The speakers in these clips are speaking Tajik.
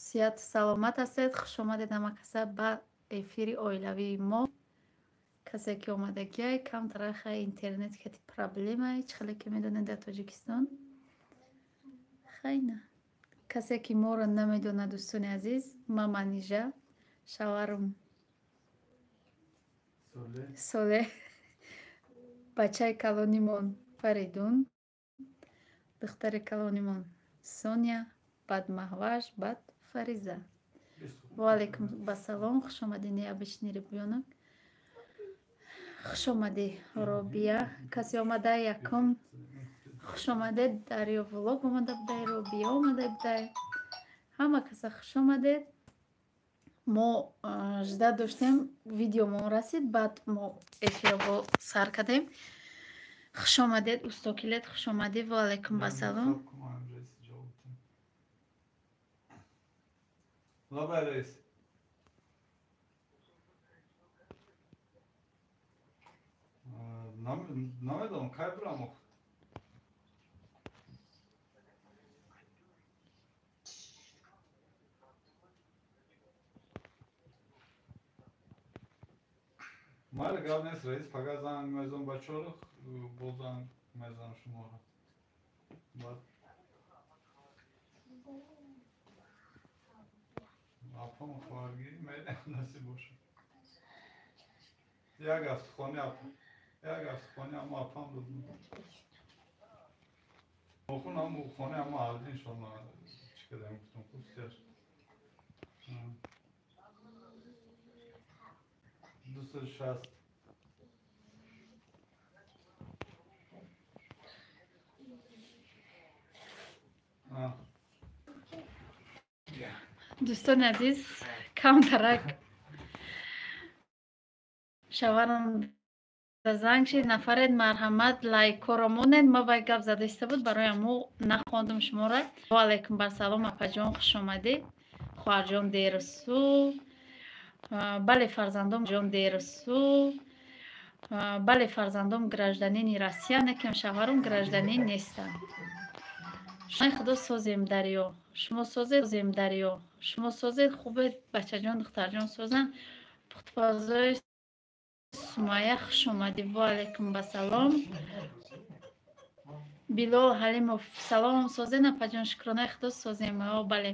Сиҳату саломат ҳастед. Хуш омадед ҳама каса ба эфири оилавии мо. Касе ки омадагиай, камтараха интернет кати проблемай, чӣ хеле ки медонед дар Тоҷикистон. Хайна. Касе ки моро намедонад, дӯстони азиз, ман Манижа, шаварам Соле, бачаи калонимон Фаридун, духтари калонимон Соня, баъд Маҳваш, баъд Фариза. Ва алайкум басалом, хуш омадӣ, необычный ребёнок. Хуш омадӣ, Робия. Касе омада якум хуш омадед, Дарё влог омада будай, Робия омада будай. Ҳама каса хуш омадед. Мо ждать доштем, видеомон расид, баъд мо эфирро сар кардем. Хуш омадед, Устокилет, хуш омадӣ. Ва алайкум басалом. Намедонам, кай бурам ох. Майли, гап нест, раис, пага занг мезанам бачаҳоро, боз занг мезанам шуморо. Баъд апам хоҳаргирӣ мерем, насиб бошад. Як ҳафта хони апа, як ҳафта хони ҳамо апам додам. Охун ҳамо хони ҳамо алдин шома чӣ кардем, гуфтам хусияш. 260. Дӯстони азиз, камтарак шаварам занг шид, нафаред, марҳамат, лайкҳоро монед. Ма вай гап зада иста буд, барои ҳамо нахондум шуморо. Ва алайкум басалом, апаҷон, хуш омадӣ. Хоҳарҷон Дерсу. Бале, фарзандом ҷон Дерсу. Бале, фарзандом гражданини Россия, некем шавҳаром гражданин нестанд. Худо созем, Дарё. Шумо созед, созем, Дарё. Шумо созед, хубед, бачаҷон, духтарҷон созанд. Пухтупазои Сумая, хуш омадӣ. Ва алайкум басалом. Билол Ҳалимов, салом, созед, апаҷон, шукронаи Худо созем. О, бале.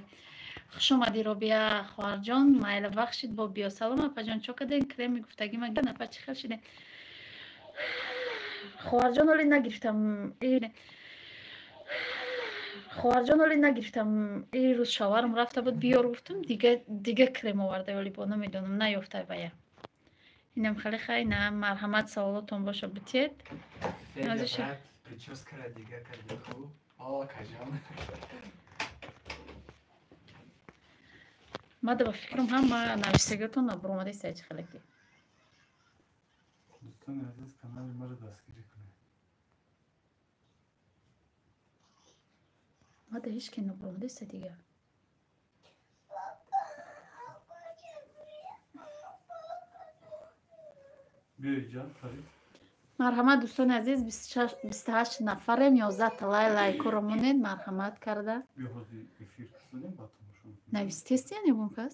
Хуш омадӣ, Робия хоҳарҷон, майла бахшид, бо биё. Салом, апаҷон, чо кардем? Креми гуфтагӣ ма апа чӣ хел шидем? Хоҳарҷон, оли нагирифтам. Хоҳарҷон, оли нагирифтам. Ин рӯз шаварам рафта буд, биёр гуфтам, дига крем оварда, оли бо намедонам, наёфта вая. Инам хеле хай, на, марҳамат, саволотон боша битед. Прическара дига карди хуб. О, кажон. Мада ба фикрам ҳама навиштагиотон набуромадаист чӣ хелеки. Дӯстони азиз, канали маро дастгирӣ кунед. Мада ҳеҷ ки набуромадаист дигар. Марҳамат, дӯстони азиз, 28 нафарем, 11 та лайкҳоро монед, марҳамат карда. Навистест яъне гум кас?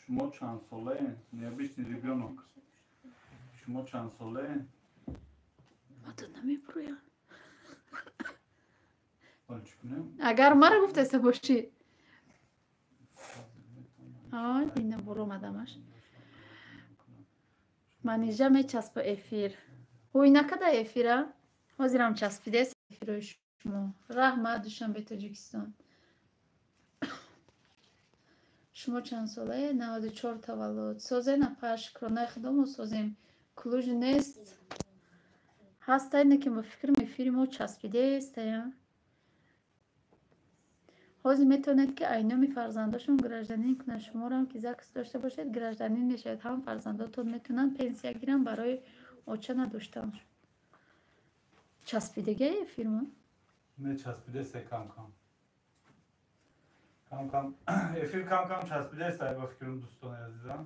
Шумо чанд солаед? Необычный ребёнок. Шумо чанд солаед? Мада намебуроям. Агар маро гуфтаиста бошӣ. Ина буромадамаш. Манижа мечаспа эфир. Ҳуй накада эфира? Ҳозирам часпидест эфирои шумо. Раҳмат, Душанбе, Тоҷикистон. Шумо чанд солае? 94 таваллуд. Созен, апа, шукронаи Худо мо созем. Клуж нест. Ҳастай, не ки ба фикрам эфири мо часпидест. Ҳозир метавонед ки айноми фарзандошон гражданин кунанд. Шуморо ки ЗАГС дошта бошед, гражданин мешавед. Ҳам фарзандотон метавонанд пенсия гиранд барои оча надоштан. Часпидагия эфирмон? Не часпидест, кам-кам. Кам-кам эфир кам-кам часпидест, ба фикрам, дӯстони азизам.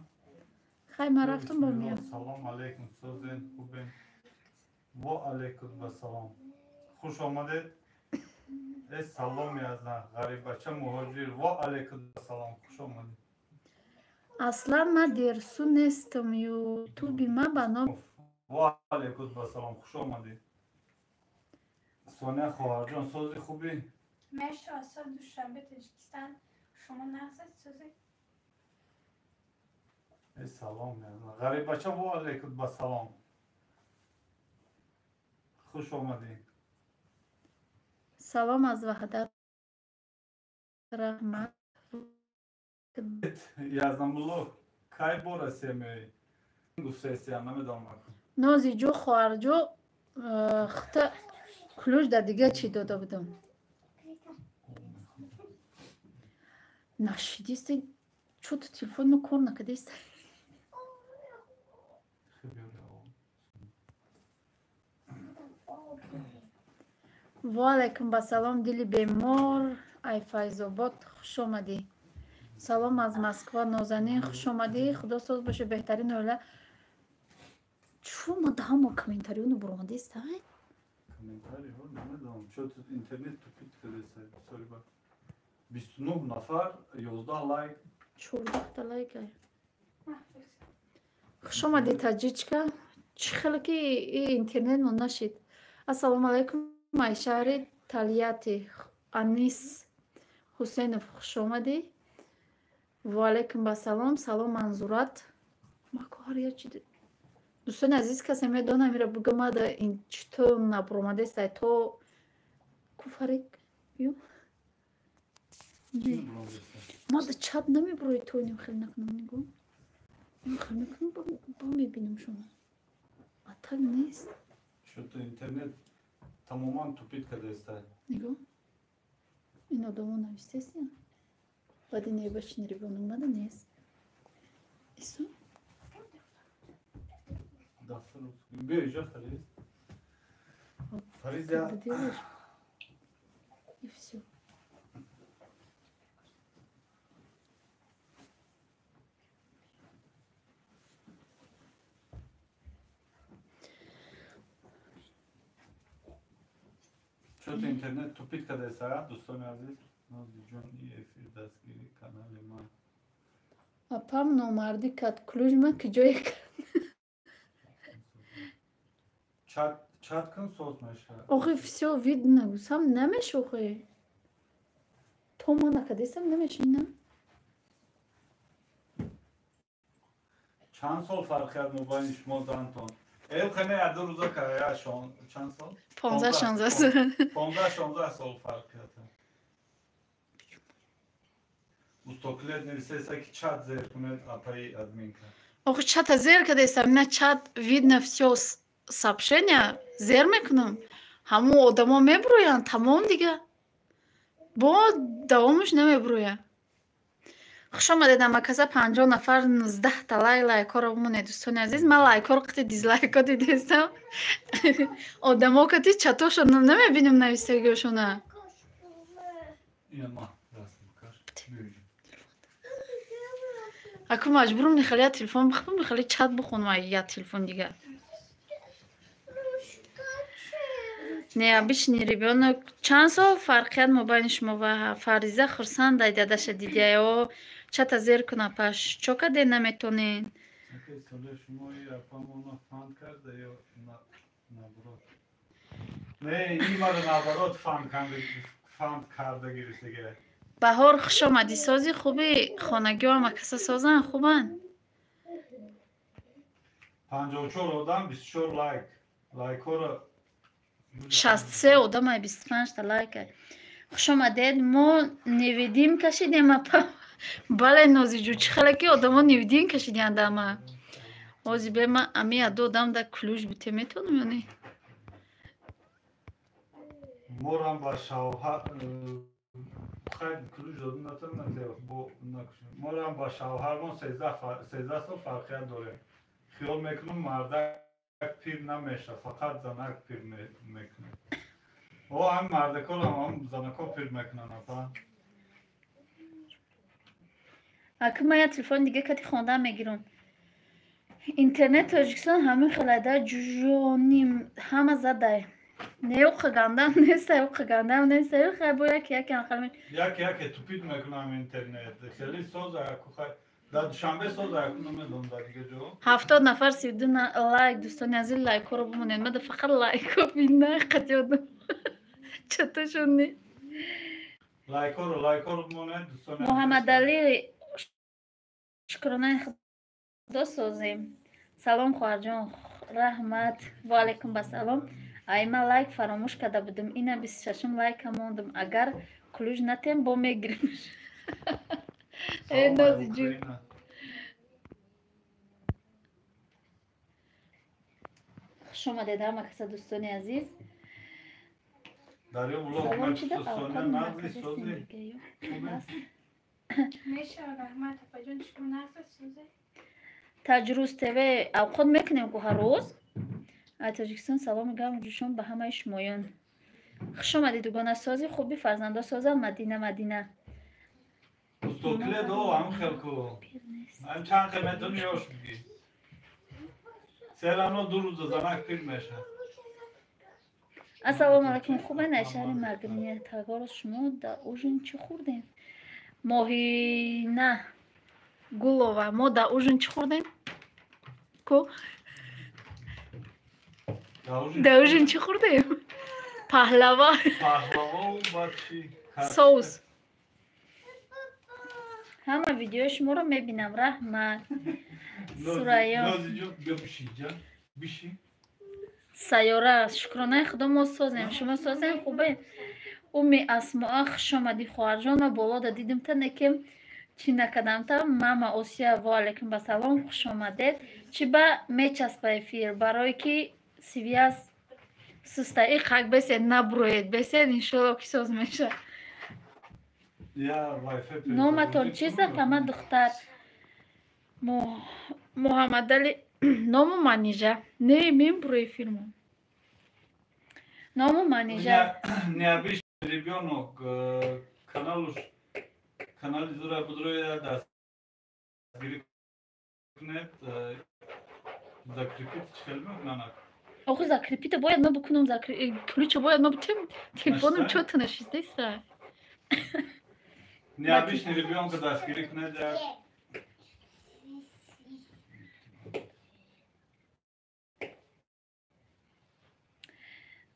Хай, ман рафтам, бо миям. Салом алейкум, созен, хубен. Ва алейкум вассалом. Хуш омадед. Э салом яздан, ғариббача муҳоҷир. Ва алайкум салом, хуш омадӣ. Аслан ман дерсу нестам, ютуби ман ба ном Ва алайкум салом, хуш омадӣ. Соня хоҳарҷон, сози хубӣ? Мешиносад Душанбе, Тоҷикистон. Шумо нағзед, созед? Э салом яздан. Ғариббача ва алайкум салом. Хуш омадӣ. Салом аз Ваҳдат, раҳмат. Яздамулло, кай бо Россия меоӣ? Гуфтаистиям, намедонам. Нозиҷо, хоҳарҷо, хта ключ да дига чӣ дода будам? Нашидисте, чӯ ту телефон ма кор накардист? Ва алайкум басалом, дили бемор, ай Файзобод, хуш омадӣ. Салом аз Москва, Нозанин, хуш омадӣ. Худо соз боше, беҳтарин оила. Чӯ ма даҳама комментариёно буромадист, ай? Комментариҳо намедонам, чӯ интернет тупит кардест. Сори ба. 29 нафар, 11 лайк. 14 лайк ай. Хуш омадӣ, таҷичка. Чӣ хеле ки интернет мо нашид. Ассалому алайкум, ай шаҳри Тольятти. Анис Ҳусейнов, хуш омадӣ. Ва алайкум басалом. Салом, Манзурат. Мако ҳар як чи дӯстони азиз, касе медонам ира буга мада ин чито набуромадест ай то куфарик ё мада чат намебурои то иним хел накунам, нигоҳ иним хел мекунам, бо мебинам шумо. А так нест. Чё-то интернет тамоман тупит кардааст. Нигоҳ ин одамо навистест, баъди небачни ребёнок мада нест. Исо? Дафтар биё иҷо, Фариз. Фаризя. Когда делаешь, и всё. Чё-то интернет тупит кардааст, дӯстони азиз. Нозиҷон, и эфир дастгири канали ман. Апам номардӣ кард, ключ ман ки ҷое кард. Чат чат кун, соз мешавад. Охи, всё видно, сам намеша охи. То ма накардистам, намеша на. Чанд сол фарқият мобайни шумо зантон? Э, хане яду рӯза кая шон чанд сол? 15, 16 сол. 15, 16 сол фарқият. Устоклет нависеса ки чат зер кунед, апаи админка. Охи, чата зер кардестам, на чат видно всё сообщения зер мекунам. Ҳамун одамо мебуроянд, тамом дига. Бо давомаш намебурояд. Хуш омадед амакаса, 50 нафар, 19 та лайк, лайкҳоро бимонед, дӯстони азиз. Ман лайкҳоро қити дизлайкҳо дидестам. Одамо кати чатошо намебинам нависагиошона. Ина ма даст бикаш. Биё. Аку маҷбурам мехали я телефон бихонам, мехали чат бихонам, я телефон дига. Необычный ребёнок. Чанд сол фарқият мобайни шумо ва Фариза? Хурсанд ай дадаша дидия. Чата зер кун, апаш. Чо каде наметонед? Ака, соли шумо и апамона фанд карда ё наоборот? Не, и мара наоборот фанд карда гирифтага. Баҳор, хуш омадӣ. Сози хуби, хонагиҳо амакаса созанд, хубанд? 54 одам, 24 лайк. Лайкҳоро 63 одам ай 25 та лайк. Хуш омадед. Мо невидим кашидем, апа. Бале, Нозиҷӯ, чӣ хеле ки одамо невидим кашидиянд ама. Ҳозир бе ма ами аду одам да ключ бите метавонам ё не? Морам ба шавҳар хайр ключ дода натавонам, бо накушем. Морам ба шавҳармон 13 сол фарқият дорем. Хиёл мекунам, мардак пир намешавад, фақат занак пир мекунад. О, ҳам мардакорам, ҳам занако пир мекунанд, апа. Ака, ман як телефони дига кати хондан мегирам. Интернет Тоҷикистон ҳамин хелайда ҷоним ҳама задай. Не, уқа гандам неста, уқа гандам неста. Хай бо яке яке анхал. Яке яке тупит мекунам интернет. Хеле соза яку хай. Дар Душанбе соза яку намедонам дар дига ҷо. 70 нафар 32 лайк. Дӯстони азиз, лайкҳоро бимонед. Мада фақат лайкҳо бина қатёдам. Чатошон не. Лайкҳоро бимонед дӯстони азиз. Муҳаммадалӣ, шукронаи худо созем. Салом хоҳарҷон, раҳмат. Ва алайкум басалом. Айма лайк фаромӯш карда будам. Ина 26-ум лайка мондам. Агар ключ натем, бо мегирем. Э, Нозиҷун. Хуш омадед ҳама каса, дӯстони азиз. Дарё блог. Салом, чида Соня нағзи сози. Мешава, раҳмат, апаҷон, шумо нағзед, созед? Таҷрӯз ТВ, авқот мекунем ку ҳар рӯз. Ай Тоҷикистон саломи гарму ҷӯшон ба ҳамаи шумоён. Хуш омадед, дугона сози, хуби фарзандо созан. Мадина, Мадина. Устокле до ам хел ку. Ам чанд хел метони ёш биги. Серано ду рӯза занак пир меша. Ассалому алайкум, хубен? Ай шаҳри Магнитогорск. Шумо да ужин чӣ хӯрдем? Моҳина Гулова, мо да ужин чӣ хӯрдем? Ку? Да ужин чӣ хӯрдем? Паҳлава. Паҳлава баъд чӣ? Соус. Ҳама видеои шуморо мебинам, раҳмат. Сурайё. Нозиҷон, биё биши ҷа. Биши. Сайёра, шукронаи худо мо созем. Шумо созем, хубе? Уми Асмоа, хуш омадӣ хоҳарҷон. Ма боло да дидим та, некем чӣ накардам та. Мама Осия, ва алайкум басалом, хуш омадед. Чӣ ба мечаспа эфир? Барое ки связь суста. И қак бесед, набуроед, бесед, иншолло ки соз меша. Я Wi-Fi. Номатон чист, фама духтар? Муҳаммадали, ному Манижа. Не, мембуро эфирмо. Ному Манижа. Необычный ребенок каналуш канали зура будроя дастгирӣ кунед, закрепить чӣ хел мекунанак? Охи, закрепить бояд ма бикунам, ключо бояд ма бутем. Телефоном чё-то нашиздеса. Необычный ребенка дастгирӣ кунед як.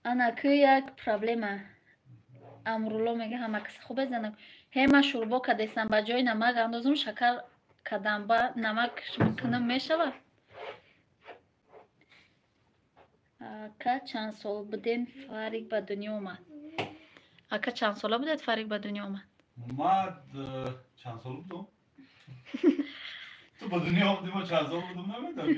Ана ку як проблема. Амрулло мега, ҳама каса хубе занак. Ҳема шӯрбо кадесам, ба ҷои намак андозум, шакар кадам, ба намак кунам мешавад? Ака, чанд сол буден Фарик ба дунё омад? Ака, чанд сола будед Фарик ба дунё омад? Ма чанд сол будум? Ту ба дунё омадӣ, ма чанд сол будум намедонӣ?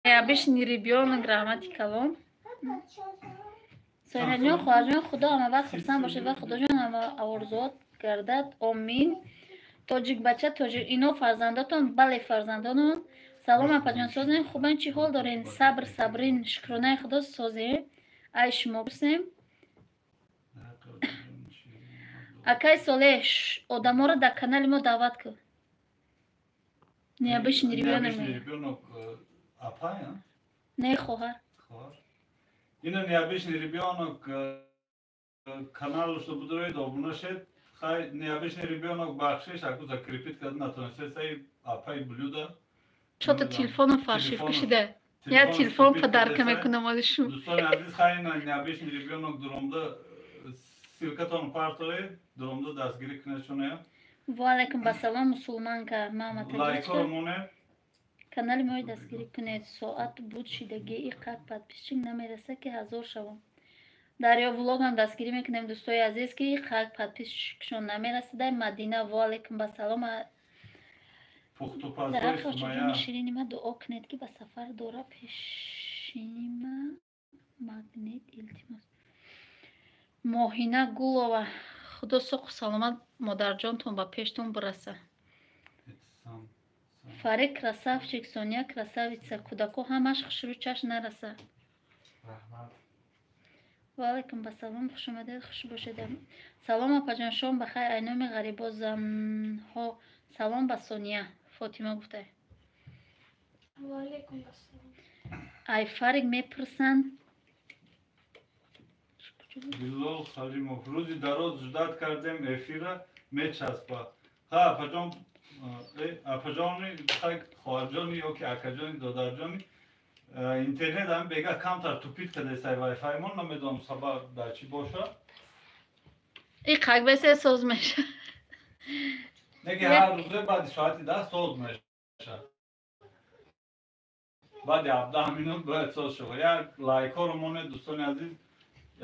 Необычный ребёнок, раҳмати калон. Соҳибҷон, хоҳарҷон, худо ҳама вақт хурсанд бошед ва худоҷон ҳама орзуот гардад. Омин. Тоҷик бача, тоҷик, ино фарзандотон? Бале, фарзандонон. Салом апаҷон, созем, хубен, чӣ ҳол дорен? Сабр, Сабрин, шукронаи худо созем. Ай шумо бусем. Акай Солеҳ, одаморо дар канали мо даъват кун. Необычный ребёнок. Необычный ребёнок апай, а? Не, хоҳар. Хоҳар. Ина необычный ребёнок каналушто будроид, обуна шед. Хай, необычный ребёнок, бахшиш, аку закрепить карда натонистед, сай апай блюда. Чё-то телефоном фальшивка шида. Я телефон подарка мекунам ози шум. Дӯстони азиз, хай ина необычный ребёнок дуромда ссылкатон партоед, дуромда дастгирӣ кунед шуная. Ва алайкум басалом, мусулманка, мама Лайкҳоро монед. Канали мои дастгирӣ кунед. Соат буд шидагии иқак подписчик намераса ки 1000 шавам. Дарё влогам дастгирӣ мекунем, дӯстои азиз, ки иқак подписчикшон намерасида. Мадина, ва алайкум басалом. Пухтупазҳои Дар ҳаққи Сумая. очаҷони ширини ма дуо кунед, ки ба сафар дора пешинима магнит, илтимос. Моҳина Гулова, худо соқу саломат модарҷонтон ба пештон бираса. Фарик красавчик, Соня красавица, кӯдако ҳамаш хушрӯ, чашм нараса. Раҳмат. Ва алайкум басалом, хуш омадед, хуш бошед. Салом апаҷон, шом бахайр, айноми ғарибо занҳо. Салом ба Сония, Фотима гуфта. Ва алайкум ассалом. Ай Фарик мепурсанд. Билол Халимов. Рӯзи дароз ждать кардем эфира, мечаспа. Ҳа, апаҷон, апаҷони, хоҳарҷони ёки акаҷони, додарҷони, интернет ҳам бега камтар тупит кардесай вайфаймон, намедонам сабаб дар чӣ бошад. И қакбесе соз меша. Неки ҳар рӯзе баъди соати 10 соз меша. Баъди 17 минут бояд соз шавад. Як лайкҳоро монед, дӯстони азиз,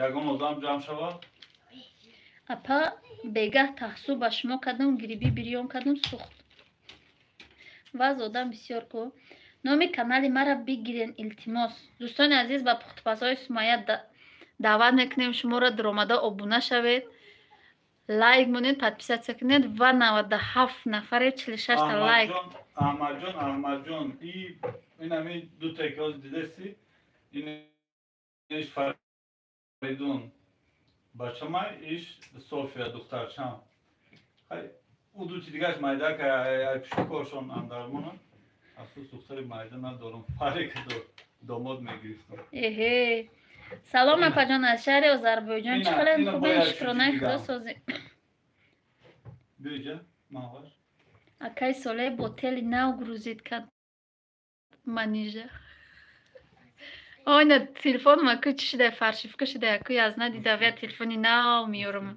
ягон одам ҷамъ шавад. Апа, бегаҳ таҳсу ба шумо кардам, гриби бирён кардам, сӯхт. Ваз одам бисёр ку. Номи канали мара бигирен, илтимос. Дӯстони азиз, ба пухтупазҳои Сумайя даъват мекунем шуморо, дуромада обуна шавед, лайк монед, подписаться кунед ва 97 нафаре 46 та лайк. Аҳмадҷон, Аҳмадҷон, инами дуте ки ҳозир дидеси, иниш Фаридун бачамай, иш София духтарчам. Ӯ дути дигаш майда ка ай пушти коршон андармонам. Афсӯс, духтари майда надорам. Фарик домод мегирифтам. Эҳе. Салом, апаҷон, аз шаҳри Озарбойҷон. Чӣ хеле хубен, шукронаи Худо созем. Биёҷа, Маҳваш. Акай Солеҳ бо тели нав грузит кард манижа. Ойна телефоном аку чӣ шуда, фаршивка шуда, аку аз надида, я телефони нав меёрам.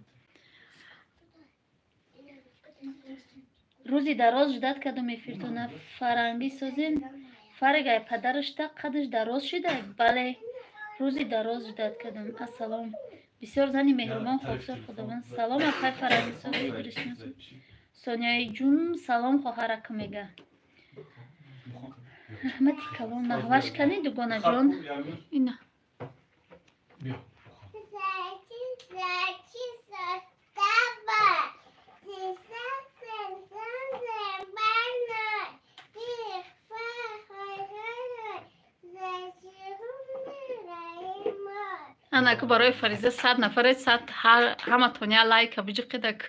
Рӯзи дароз ждать кардум эфиртона. Фарангӣ созем. Фарик ай падарашта қадаш дароз шуда? Бале. Рӯзи дароз ждать кардум. Ассалом. Бисёр зани меҳрубон, хоксор Худованд. Салом, апай Фарангӣ сози Идрис. Соняи ҷун, салом, хоҳарака мега. Раҳмати калон, Маҳваш кани дугонаҷон. Ина. Анаку барои Фариза 100 нафаре 100 ҳаматон я лайка биҷиқидаку.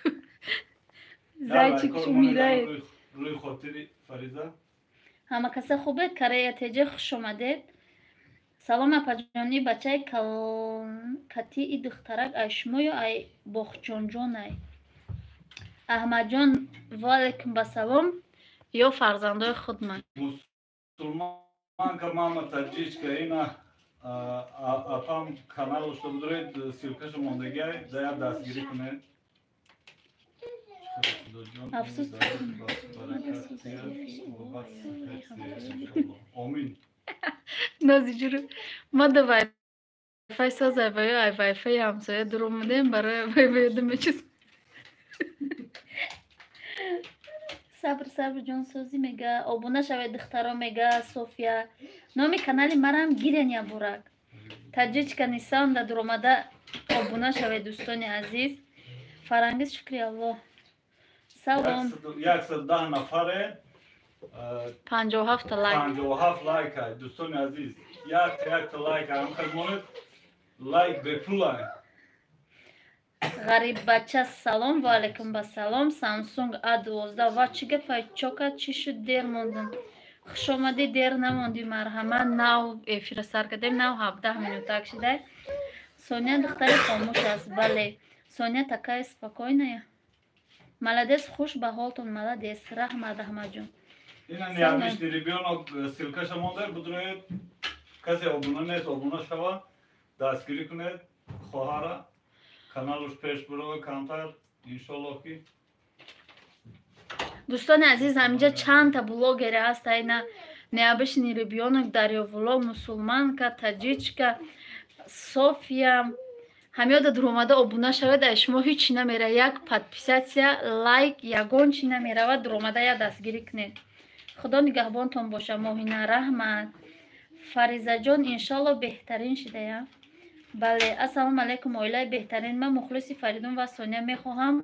Зайчик умирает. Рӯи хотири Фариза. Ҳама каса хубед, Корея теҷе хуш омадед. Салом, апаҷони, бачаи катии духтарак ай шумо ё ай Бохҷонҷон ай? Аҳмадҷон, ва алайкум басалом, ё фарзандои худман. Мусулманка мама таҷичка, ина апам каналошто бидоред, ссылкаша мондагиай, да як дастгирӣ кунед. Афсӯс. Омин. Нози ҷуру. Ма да вайфай созай ва ё ай вайфай ҳамсоя дуромадем барои вайфай дамечиз. Сабр, сабр, ҷон созӣ мега. Обуна шавед, духтаро, мега София. Номи канали марам гирен ябурак. Таҷичка Нисан да дуромада обуна шавед, дӯстони азиз. Фарангиз, шукри Аллоҳ. Салом. 110 нафаре. 57 лайк. 57 лайк, дӯстони азиз. Якта лайк ҳам монед. Лайк бепул. Ғариббача, салом, ва алайкум басалом. Samsung A12 ва чӣ гапай, чока чӣ шуд, дер мондам. Хушомадӣ, дер намондӣ, марҳамат. Нав эфира сар кардем, нав 17 минутак шидай. Соня духтари хомӯш аст, бале. Соня такая спокойная. Молодец, хуш ба ҳолтон, молодец. Раҳмат, Аҳмадҷон. Ина необычный ребёнок ссылкаша монда, бидроед. Касе обуна нест, обуна шава, дастгирӣ кунед хоҳара. Каналуш пеш бурова камтар, иншоллоҳ ки. Дӯстони азиз, ҳаминҷа чандта блогере ҳаст, айна необычный ребёнок, Дарё влог, Мусулманка, Таҷичка, София. Ҳамёда дуромада обуна шавед, ай шумо ҳеҷ чӣ намера, як подписаться, лайк, ягон чӣ намеравад, дуромада я дастгирӣ кунед. Худо нигаҳбонтон боша. Моҳина, раҳмат. Фаризаҷон, иншолло беҳтарин шидая. Бале, ассалому алайкум, оилаи беҳтарин. Ман мухлиси Фаридун ва Соня, мехоҳам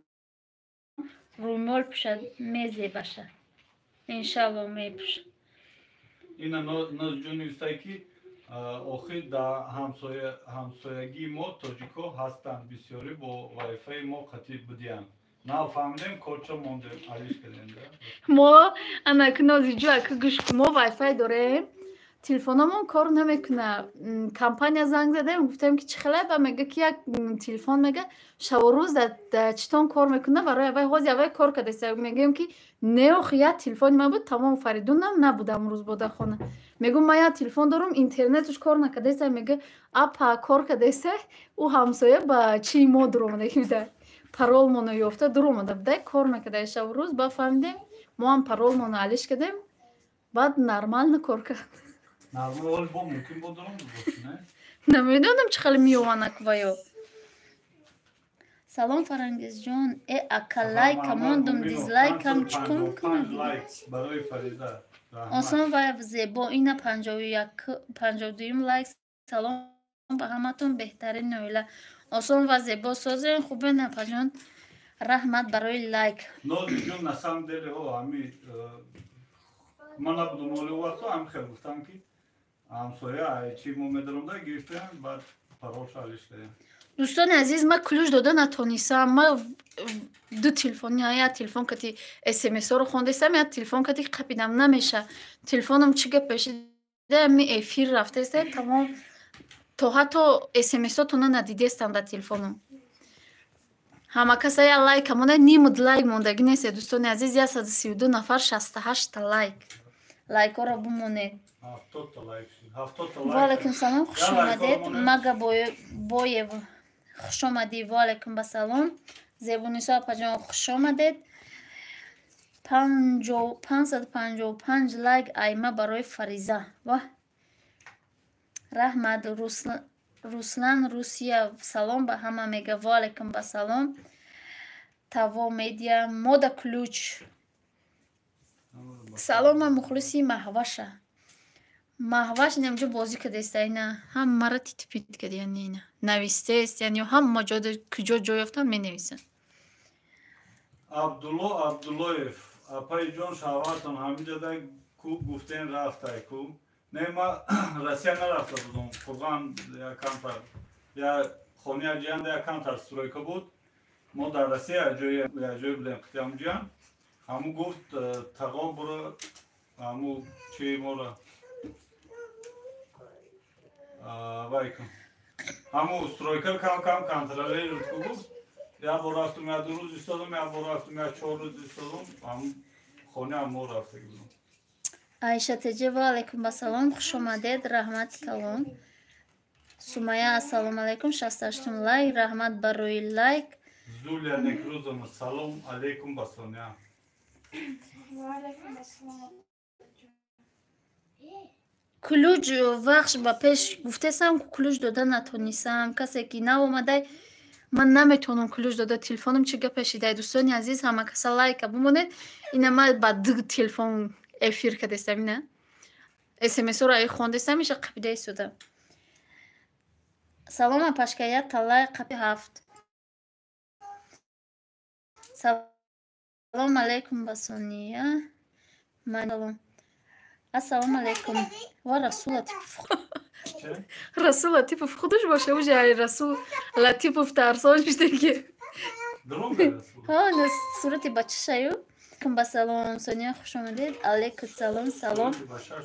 рӯмол пӯшад, мезебаша. Иншалло мепӯша. Ина Нозҷон навистай ки охир дар ҳамсоягии мо тоҷикҳо ҳастанд, бисёрӣ бо вайфаи мо қатӣ будиянд. Нав фаҳмидем, корча мондем, алиш кардем. Мо анаку Нозиҷӯ, аку гӯш, мо вайфай дорем. Телефономон кор намекуна. Компания занг задем, гуфтем, ки чӣ хелай, ба мега, ки як телефон, мега, шабу рӯз дар читон кор мекуна. Барои авай ҳози авай кор кардаста. Мегӯем, ки не, охи, як телефони ман буд, тамом. Фаридунам набудам рӯз бода хона. Мегӯм, ман як телефон дорам, интернеташ кор накардаста. Мега, апа, кор кардаста. Ӯ ҳамсоя ба чии мо дуромада буда, паролмоно ёфта дуромада буда, кор накарда шабу рӯз. Ба фаҳмидем, мо ҳам паролмоно алиш кардем, баъд нормально кор кард. Нормал бо мумкин бо дуром боши, не? Намедонам, чӣ хеле меёванак ваё. Салом, Фарангизҷон. Э, ака, лайка мондум, дизлайкам чикор мекунад? Лайк барои Фариза. Осон ва зебо. Ина 52-юм лайк. Салом ба ҳаматон, беҳтарин оила. Осон ва зебо, созен, хубен, апаҷон? Раҳмат барои лайк. Нозиҷон, на самом деле, о ами ман набудум оли вақто, ами хел гуфтам, ки ҳамсоя чи мо медаромда, гирифтем, баъд паролша алиш кардем. Дӯстони азиз, ман ключ дода натонистам. Ман ду телефон, як телефон кати смсҳоро хондастам, як телефон кати қапидам, намеша. Телефоном чӣ гап пешида, ми эфир рафтаста, тамом, то ҳатто смсҳотона надидестам дар телефоном. Ҳама каса як лайка монда, нимуд лайк мондагӣ нест. Дӯстони азиз, 132 нафар, 68-та лайк. Лайкҳоро бимонед. Ваалайкум салом, хуш омадед. Мага Боев, хуш омадӣ. Ваалайкум басалом. Зебунисо апаҷон, хуш омадед. 555 лайк айма барои Фариза. Ва раҳмат. Руслан Русия, салом ба ҳама мега. Ваалайкум басалом. Таво Медиа мода ключ. Салом, ман мухлиси Маҳваша. Маҳваш инамҷо бозӣ кардааст, ина ҳамаро титипит кард, яъне ина навистест, яъне ҳама ҷо, куҷо ҷой ёфтам, менависам. Абдулло Абдуллоев: апаи ҷон, шавҳартон ҳаминҷода ку, гуфтен рафтай ку? Не, ма Россия нарафта будум. Қурғон якамтар, я хони ҷиянда якамтар стройка буд. Мо дар Россия ҷое будем, қитиам ҷиян. Ҳаму гуфт, тағо, буро, ҳаму чи мора вай кун, ҳаму стройка кам кам контролировать ку, гуфт. Як бор рафтум, як 2 рӯз истодум, як бор рафтум, як 4 рӯз истодум. Ҳаму хони ҳам мо рафтаги будум. Айша Теҷе, ваалайкум басалом, хуш омадед, раҳмати калон. Сумая, ассалому алайкум, 68-ум лайк, раҳмат барои лайк. Зулия Некрузова, салом алейкум ба Соня. Ваалайкум ассалом. Ключ вахш ба пеш гуфтесам, ключ дода натонистам. Касе ки наомадай, ман наметавонам ключ дода, телефоном чӣ гап пешидай. Дӯстони азиз, ҳама каса лайка бимонед. Ина ман ба ду телефон эфир кардестам, ина смсҳоро ай хондестам, иша қапида истода. Салом, апашка, як талай қапи ҳафт. Салом алейкум ба Сония. Салом, ассалому алейкум. Ва Расул Латипов, Расул Латипов худаш боша, уже ай Расул Латипов тарсон шидаги. Сурати бачашаю. Ба салом, Сония, хуш омадед. Алейкум салом. Салом,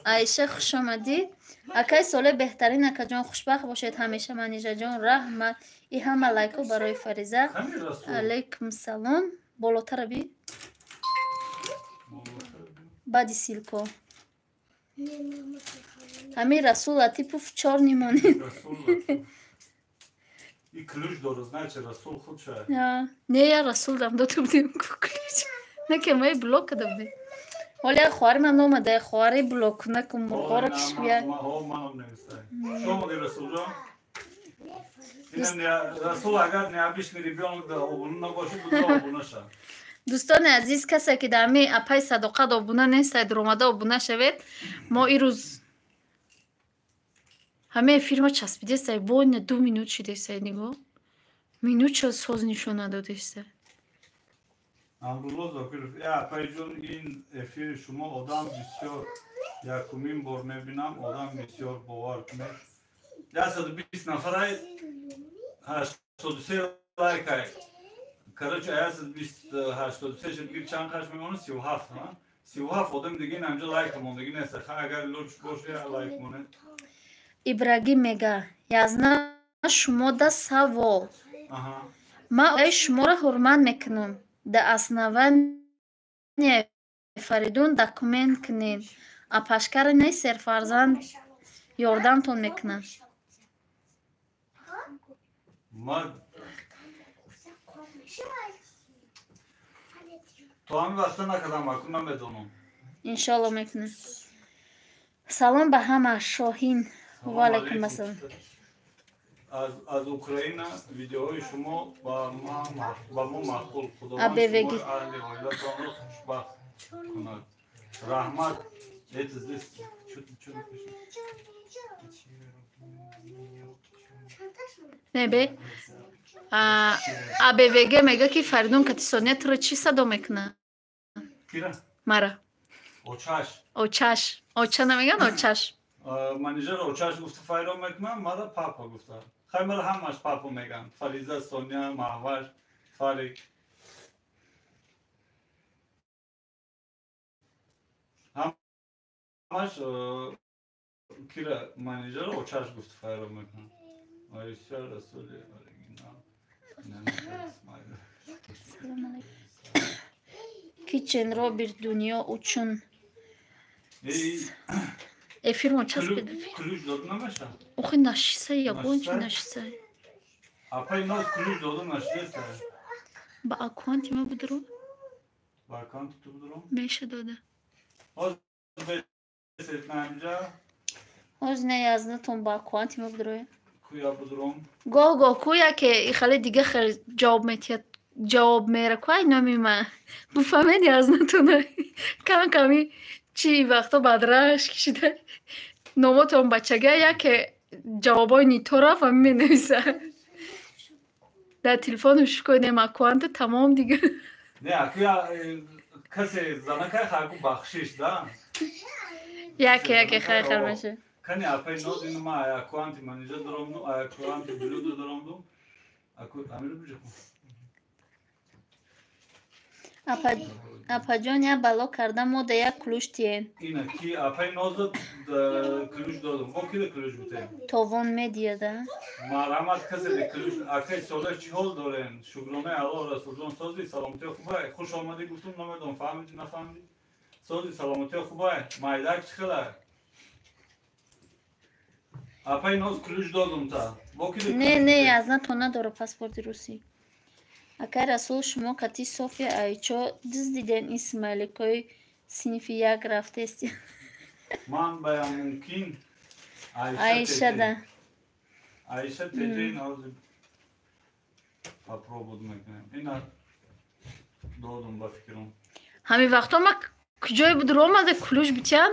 Айша, хуш омадӣ. Акай Соле беҳтарин, акаҷон, хушбахт бошед ҳамеша. Манижаҷон, раҳмат. И ҳама лайкҳо барои Фариза. Алейкум салом. Болотара би, баъди ссылко ҳамин Расул Латипов чор нимонед. И ключ дорад, значит, Расул худша. Не, я Расул дам дода будем ключ. Наке мои блок када будем. Ҳоли як хоҳари ман омада, хоҳари блок накун, мурғоро киш бия. Манам навистай. Шо моди, Расулҷон? Расул, агар необычный ребенок да обуна набоши, буда обуна ша. Дӯстони азиз, касе ки дар ҳамин апаи Садоқат обуна нестед, омада обуна шавед. Мо ирӯз ҳамаи эфирма часпидестай, бо ина 2 минут шидестай, нигоҳ, минут соз нишон надодеста. Амрулло Зокиров: я апаиҷон, ин эфири шумо одам бисёр, якумин бор мебинам, одам бисёр, бовар кунед. 120 нафарай, 83 лайкай. Короче, 120 83 шид, гир, чанд қаш мемонад? 37. 37 одам дига инамҷа лайк мондагӣ нест. Агар луч боше лайк монед. Ибрагим мега: язна шумо да савол. Ман ои шуморо ҳурмат мекунам. Да основание Фаридун документ кунед. Апашкара не серфарзанд ёрдамтон мекунад. То ҳамин вақта накардам, акун намедонам. Иншоалло мекунем. Салом ба ҳама. Шоҳин. Ва алайкум ассалом. Аз Украина видеоҳои шумо ба мо маъқул. Худованд шумои аҳли оилатонро хушбахт кунад. Раҳмат. Это здесь чё напишет? Не бе. АБВГ мега ки Фаридун кати Соня туро чӣ садо мекунад? Кира? Мара. Очаш. Очаш. Оча намеган, очаш. Менеҷер очаш гуфта файро мекунам, мара папа гуфта. Хай мара ҳамаш папа меган. Фариза, Соня, Маҳваш, Фарик. Ҳамаш кира менеҷер очаш гуфта файро мекунам. Айша Расули оригинал. Кичен Роберт дунё учун. Эфир мо часпид. Ключ дода намеша? Охи нашиса, ягон чи нашиса. Апай ноз ключ дода нашиса. Ба аккаунти ма будро? Ба аккаунти ту будро? Меша дода. Ҳоз бесет наинҷа. Ҳоз не язнатон ба аккаунти ма будро. Куя будром? Гоҳ гоҳ куя ке ихале дига хел ҷавоб метиҳад. Ҷавоб мера куай номи ма. Буфаҳмед язнатона. Кам ками чи вақто бадраш кишида номотон бачага яке ҷавобои нитора ва менависа. Дар телефону шукои нем аккаунта тамом дига. Не, акуя касе занакай хаку бахшиш да? Яке яке хай хел меша. Кани апай ноз ину ма аккаунти менеҷер даромду, аккаунти блюдо даромду. Аку амиру биҷа. Апаҷон як бало карда мо да як ключ тиен. Ина ки апай ноза ключ додум. Бо ки да ключ бутем? Товон медия да. Марҳамат касе да ключ акай сола чӣ ҳол дорен? Шукронаи Аллоҳ Расулҷон сози саломатиё хубай. Хуш омадӣ гуфтум намедонам фаҳмидӣ нафаҳмидӣ. Сози саломатиё хубай. Майдак чӣ хелай? Апай ноз ключ додум та. Бо ки да Не, не, язна то надора паспорти русӣ. Акай Расул шумо кати София Айчо дуздиден ин смайликои синфи як рафтести. Ман бая мумкин Айша да. Айша ТЖ ҳозир попробуд мекунем. Ина додум ба фикрам. Ҳамин вақто ма куҷое будро омада ключ битян,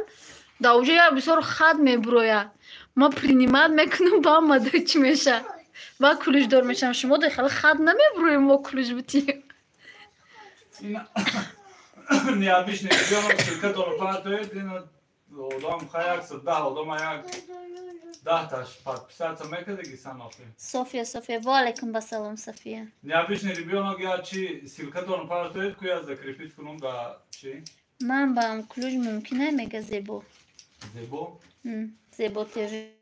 дар уҷо як бисёр хат мебурояд. Ма принимат мекунам ба омада чӣ меша. Ва ключдор мешавам. Шумо да хеле хат намебуроем мо ключ битием. Необычный ребенок, ссылкатонро партоед, ина одам хай 110 одам як 10таш подписаться мекардаги сан охи. София, София, ва алайкум басалом, София. Необычный ребенок я чи ссылкатонро партоед, ку я закрепить кунам да чи? Ман баам ключ мумкин мега Зебо. Зебо? Зебо ТВ.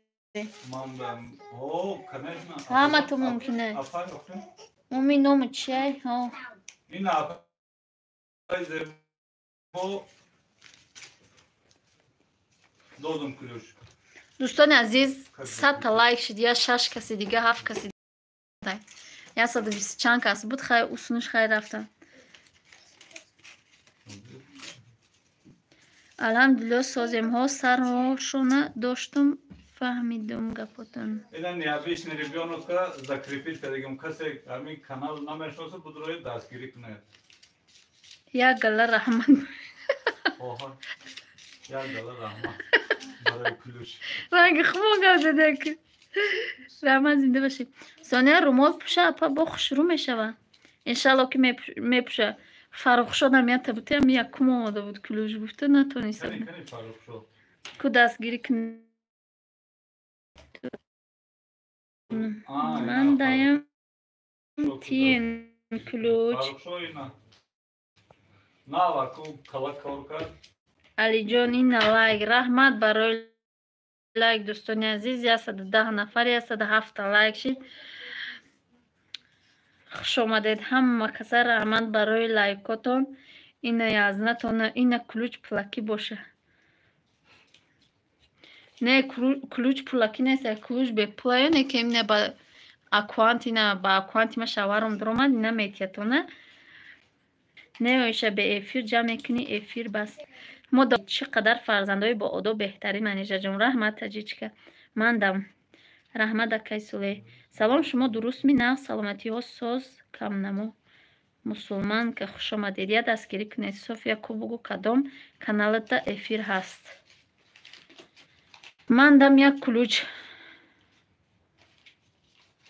Ман баам, о, конечно. Ҳама ту мумкин. Апай охи? Уми ному чиай? Ҳо. Ина апай Зебо додум ключ. Дӯстони азиз, 100 та лайк шуд, я шаш каси дига, ҳафт каси, 120 чанд кас буд, хай усунуш хай рафтан. Алҳамдулилло соземҳо сарҳошона доштум фаҳмидум гапотон. Ина необычный ребенок-ка закрепить кардагим. Касе ҳамин канал намешноса будроед дастгирӣ кунед. Як гала раҳмат. Оҳо. Як гала раҳмат. Барои ключ. Ранги хумо гап задак. Раҳмат, зинда бошӣ. Соня румол пӯша апа бо хушрӯ мешава. Иншалло ки мепӯша. Фаррухшодам я табутиам якум омада буд ключ гуфта натонистам. Кани кани Фаррухшод. Ку дастгирӣ кун. Ман даям тиен ключ. Фаррухшод ина. Нава ку кала кор кард. Алиҷон, ина лайк. Раҳмат барои лайк, дӯстони азиз. 110 нафар, 107 лайк шид. Хуш омадед ҳама каса, раҳмат барои лайкотон. Ина язнатона, ина ключ пулакӣ боша. Не, ключ пулакӣ нест, ключ бепулаю, не ки ина ба аккаунт, ина ба аккаунти ма шаваром дуромад, ина метиятона. Не, оиша, бе эфир ҷамъ мекунӣ, эфир бас. Мо чӣ қадар фарзандои боодоб, беҳтарин. Манижаҷон, раҳмат. Таҷичка мандам, раҳмат. Акай Суле, салом, шумо дурустми, нағз, саломатиҳо соз, камнамо. Мусулманка, хуш омадед, я дастгирӣ кунед. София ку, бугӯ, кадом каналата эфир ҳаст? Мандам як ключ.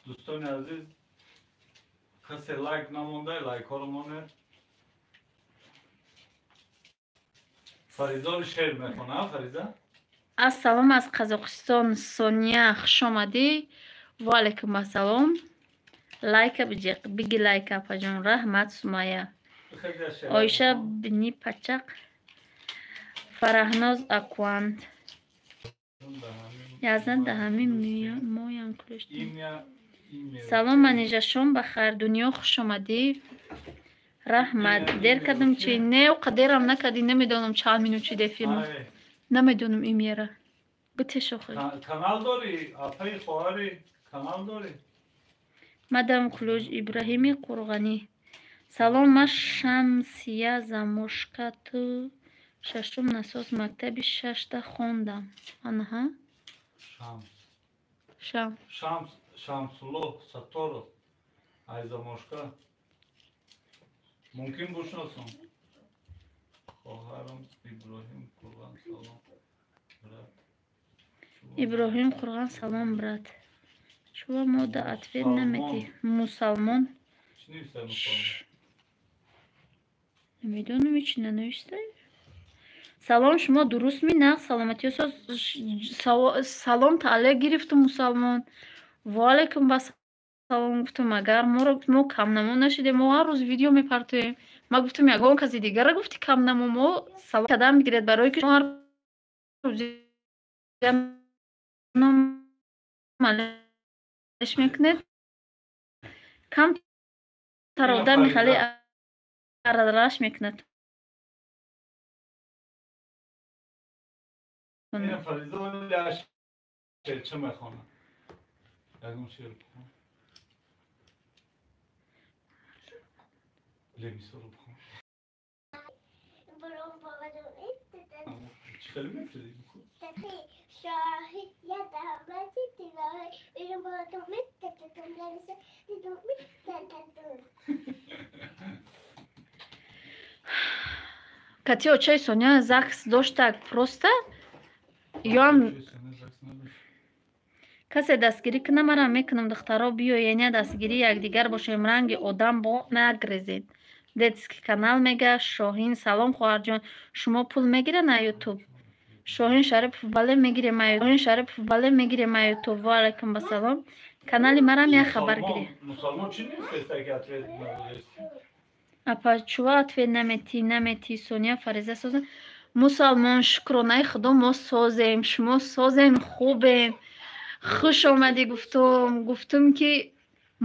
Дӯстони азиз, касе лайк намонда, лайкҳоро монед. Фариза шеър мехона, Фариза. Ассалом аз Қазоқистон, Сония, хуш омадӣ. Ваалайкум ассалом. Лайка биги, лайка, апаҷон, раҳмат. Сумая, Оиша бини пачақ, Фараҳноз аквант язна даҳами моям ключ. Салом, Манижа, шом ба хайр. Дунё, хуш омадӣ, раҳмат. Дер кардам чи? Не, оқа дерам накардӣ, намедонам чанд минут шид эфирмо, намедонам имера битешохи. Канал дорӣ, апаи, хоҳари, канал дорӣ? Мадам ключ. Ибраҳими Қурғанӣ, салом, ма Шамсия Замошка, ту шашум насос мактаби шашта хондам. Анаҳа, шам. Шамс, Шамсулло Сатторов ай Замошка, мумкин бушносам. Хоҳарам Иброҳим Қурған, салом, брат. Иброҳим Қурған, салом, брат. Чува мода ответ наметӣ, мусалмон? Намедонам, ҳеч нанавистай. Салом, шумо дурустми, нағз, саломатиё соз. Салом тааллуқ гирифту, мусалмон. Ваалайкум басалом гуфтум. Агар моро мо камнамо нашидем, мо ҳар рӯз видео мепартоем. Ма гуфтум, ягон каси дигара гуфти камнамо. Мо салом кадам бигиред, барое ки ҳар рӯз алеш мекунед, камтар одами хеле аралаш мекунад. Фариза чӣ мехонад? Ягон шеър бихон, лемисоро бихон. Чӣ хеле мефири? Кати очаи Соня ЗАГС доштак, просто ёам касе дастгирӣ кунам, марам мекунам. Духтаро, биёен, я дастгирии якдигар бошем, ранги одам бо нагрезед. Детский канал мега. Шоҳин, салом, хоҳарҷон, шумо пул мегиред на Ютуб? Шоҳин Шарипов, бале, мегирем. Шоҳин Шарипов, бале, мегирем а Ютуб. Ваалайкум басалом. Канали марам як хабар гирӣ. Мусалмон чӣ нестеста ки ответ надодест? Апа, чува ответ наметӣ, наметӣ? Сония, Фариза соза. Мусалмон, шукронаи Худо, мо созем, шумо созем, хубем. Хуш омадӣ гуфтум. Гуфтум ки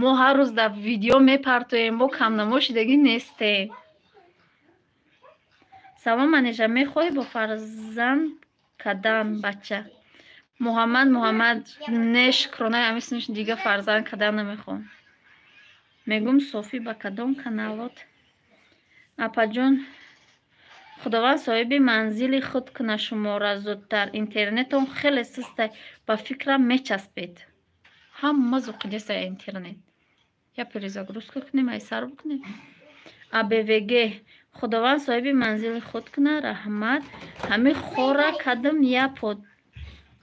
мо ҳар рӯз дар видео мепартоем, мо камнамо шидагӣ нестем. Салом, Манижа, мехоҳӣ бо фарзанд кадан бача? Муҳаммад, Муҳаммад, не, шукронаи амисниш, дига фарзанд кадан намехоҳам. Мегум, Софӣ, ба кадом каналот? Апаҷон, Худованд соҳиби манзили худ куна шуморо зудтар. Интернетон хеле сустай, ба фикрам мечаспед. Ҳама зуқидеста интернет. Я перезагрузка кунем, ай сар бикунем. Абвг, Худованд соҳиби манзили худ куна, раҳмат. Ҳами хора кадам, я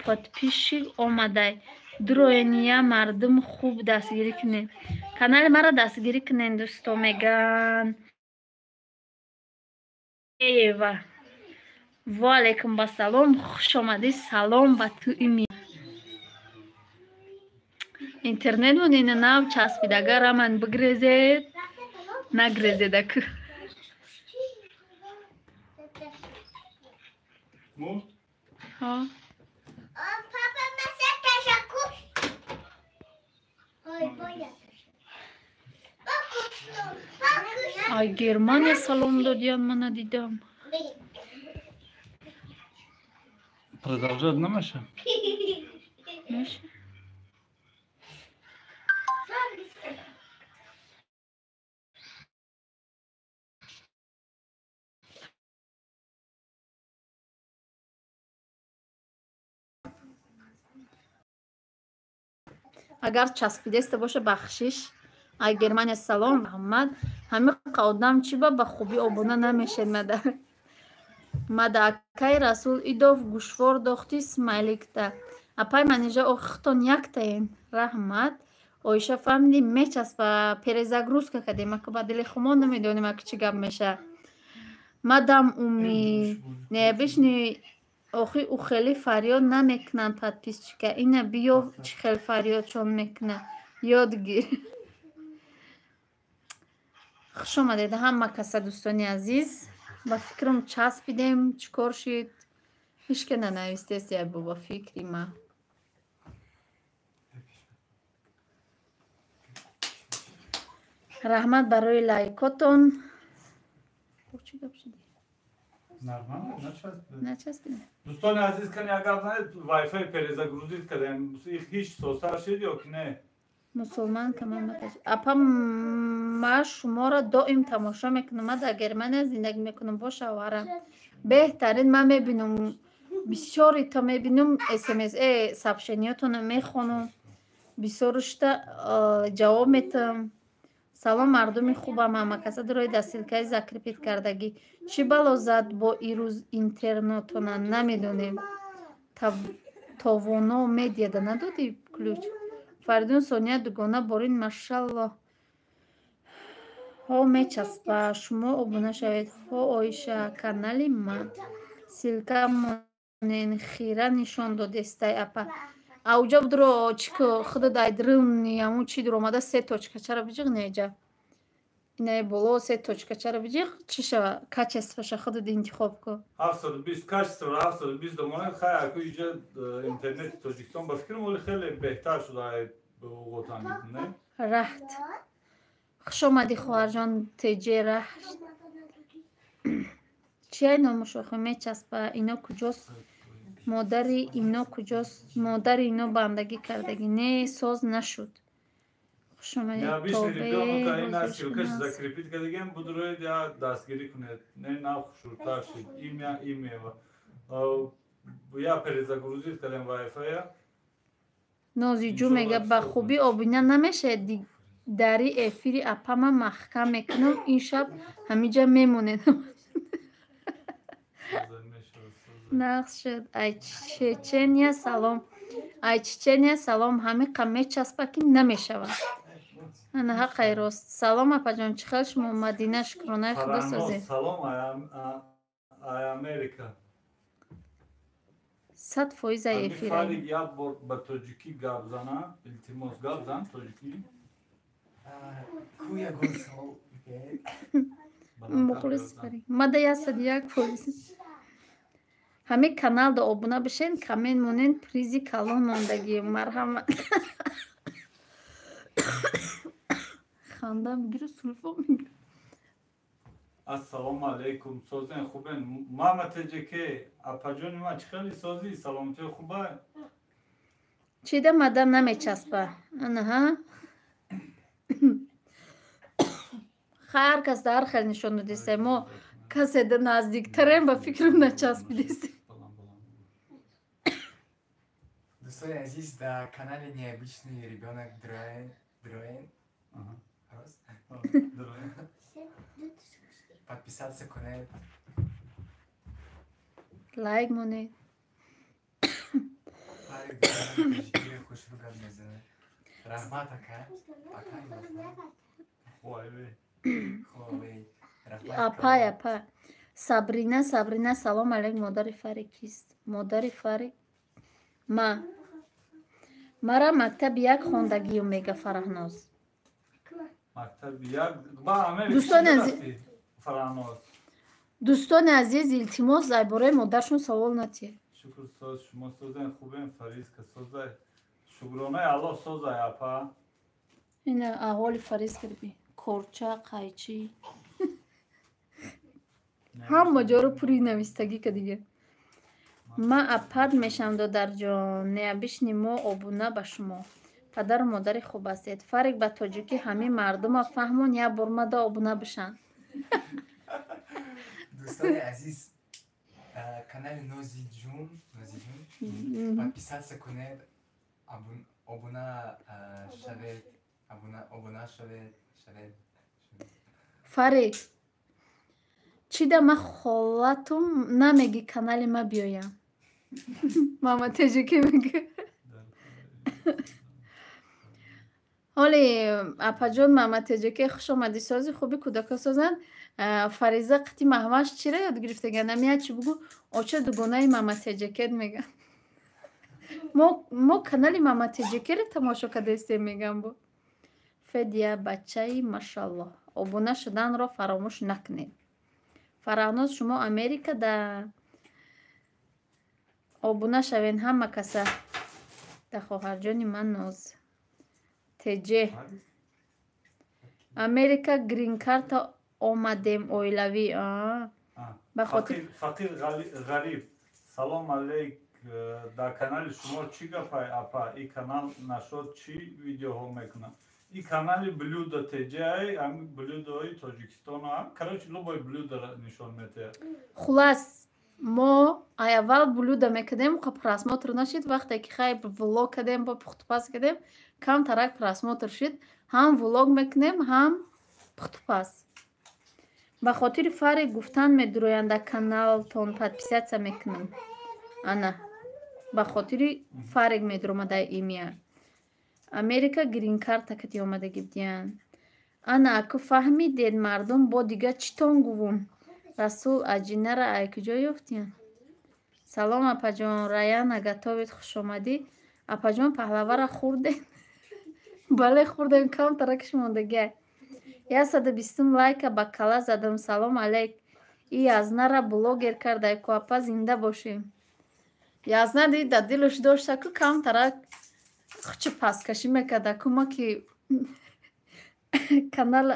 подписчик омадай. Дуроен, я мардум хуб дастгирӣ кунед. Канали маро дастгирӣ кунед, дӯсто, меган. Ева, ваалайкум басалом, хуш омадӣ, салом ба ту. Ими интернетмон ина нав часпид, агар раман бигрезед, нагрезед аку. Мурд? Ҳо. Ай Германия салом додиян, ман надидам. Продолжать намеша? Меша. Агар часпидеста боша, бахшиш. Ай Германия салом, раҳмат. Ҳамин одам чӣ ба хубӣ обуна намешед мада. Мада акай Расул Идов гӯшвор дохти смайликта. Апай Манижа охитон яктаен. Раҳмат. Оиша фаҳмидим, мечаспа, перезагрузка кардем. Ака ба дили хумон намедонем аки чӣ гап меша. Мадам Уми не бишни охи ӯ хеле фарёд намекунанд подписчика. Ина биё чӣ хел фарёдшон мекунад. Ёд гир. Хуш омадед ҳама каса, дӯстони азиз. Ба фикрам часпидем, чӣ кор шид? Ҳеч ке нанавистест я ба фикри ма. Раҳмат барои лайкотон. Чӣ гап шуди? Нормально, начаспид. Начаспид. Дӯстони азиз, кани агар занед Wi-Fi перезагрузить кардем, ҳеч созтар шид ё ки не? Мусулман камаматаш. Апа, ма шуморо доим тамошо мекунам. Ма дар Германия зиндагӣ мекунам бо шавҳарам. Беҳтарин, ман мебинам, бисёрито мебинам, смс сообщениётонро мехонам, бисёрушта ҷавоб метам. Салом мардуми хубам, ҳамакаса дурои дар ссылкаи закрепить кардагӣ. Чӣ бало зад бо ирӯз интернотона намедонем. Товоно медиада надодӣ ключ? Фаридун Сония дугона борин, машалло. Ҳо мечаспа, шумо обуна шавед. Ҳо Оиша, канали ман. Ссылка монен хира нишон додестай апа. Ауҷа будро чӣ ку худа дай дрымни амун чӣ дуромада се точка чара биҷиғ неҷа. Инаи боло се точка чара биҷиғ чӣ шава качествоша худат интихоб ку. 720 качество 720 домонад хай аку иҷа интернети Тоҷикистон ба фикрам оли хеле беҳтар шуда уғотан не? Раҳт. Хуш омадӣ хоҳарҷон теҷе раҳт. Чия номуш охи мечаспа ино куҷост? Модари ино куҷост? Модари ино бандагӣ кардагӣ не соз нашуд. Хуш омадед. Необычный ребёнок, ина ссылкаш закрепить кардагиам будроид я дастгирӣ кунед. Не нав хушрӯтар шид. Имя имева. Я перезагрузить кардем Wi-Fi-я. Нозиҷӯ мега ба хубӣ обуна намешавед дари эфири апама маҳкам мекунам ин шаб ҳамиҷа мемонед. Нақс шуд. Ай Чечения салом. Ай Чечения салом. Ҳамиқа мечаспа ки намешавад. Ана ҳаққай рост. Салом апаҷон, чӣ хел шумо? Мадина шукронаи худо созед. Салом ай Америка. 100% ай эфир. Фарик як бор ба тоҷикӣ гап зана, илтимос гап зан тоҷикӣ. Ку ягон савол бигӯед? Мухлис Фарик. Мада 101%. Ҳамин каналда обуна бишен, коммент монен, призи калон мондагӣ. Марҳамат. Ханда мегиру сулфо мегиру. Ассалому алайкум, созен хубен. Мама теҷеке, апаҷони ман чӣ хеле созӣ? Саломатӣ хуба? Чида мадам намечаспа. Анаҳа. Ҳар кас дар хел нишон додеста. Мо касе да наздиктарем ба фикрам начаспидестем. Дӯстони азиз, дар канали Необычный ребёнок Дроен. Подписаться кунед. Лайк монед. Хушрӯ гап мезанад. Раҳмат ака. Апай, апа. Сабрина, Сабрина, салом алейк. Модари Фарик кист? Модари Фарик ма. Мара мактаби як хондагиюм мега Фараҳноз. Мактаби як ба Америка. Дӯстони азиз, Фараҳноз. Дӯстони азиз, илтимос, дар бораи модаршон савол натиҳед. Шукр, соз, шумо созен, хубем? Фаризка созай, шукронаи Аллоҳ, созай, апа. Ина аҳволи Фариз кирби, корча, қайчӣ, ҳама ҷоро пури навистагӣ ка дига. Ма апад мешавам, додарҷон, необычный мо обуна ба шумо. Падару модари хуб ҳастед. Фарик, ба тоҷикӣ ҳамин мардума фаҳмон, як бор мада обуна бишанд. Дӯстони азиз, канали Нозиҷун, Нозиҷун подписаться кунед, обуна шавед, обуна шавед, шавед. Фарик, чӣ да ма холатум намеги, канали ма биёям? Мама теҷикӣ мега. Ҳоли апаҷон, мама теҷикӣ, хуш омадӣ, сози, хуби, кӯдако созанд. Фариза қити Маҳваш чира ёд гирифтаган? Намия чӣ бугӯ, оча дугонаи мама теҷекет меган. Мо канали мама теҷекеро тамошо кардаистем, меган. Бо Федия бачаи машаллоҳ, обуна шуданро фаромӯш накунед. Фараҳноз, шумо Америка да обуна шавен ҳама каса. Да хоҳарҷони ман Ноз теҷе Америка гринкарта омадем оилавӣ. Ба хотир Фақир Ғариб, салом алейк, дар канали шумо чӣ гапай, апа? И канал нашод чӣ видеоҳо мекунад? И канали блюдо теҷай, ами блюдои Тоҷикистон, короче, любой блюдо нишон метиҳад. Хулас, мо аввал блюдо мекардем, просмотр нашид. Вақте ки хай влог кардем, бо пухтупаз кардем, камтарак просмотр шид. Ҳам влог мекунем, ҳам пухтупаз. Ба хотири фаре гуфтан медуроянд, дар каналтон подписаться мекунам. Ана ба хотири фарек медуромадай имя. Америка гринкарта кати омадагӣ будиянд. Ана аку фаҳмидед, мардум, бо дига читон гувум? Расул, аҷинара ай куҷо ёфтиянд? Салом, апаҷон, Раяна готовит, хушомадӣ. Апаҷон, паҳлавара хӯрдем? Бале, хӯрдем, камтаракш мондагиай. 120-ум лайка ба кала задам. Салом алейк, и Язнара блогер кардай ку, апа, зинда бошем. Язна ди да дилаш дошта ку, камтарак хучи пасткашӣ мекарда ку. Ма ки канал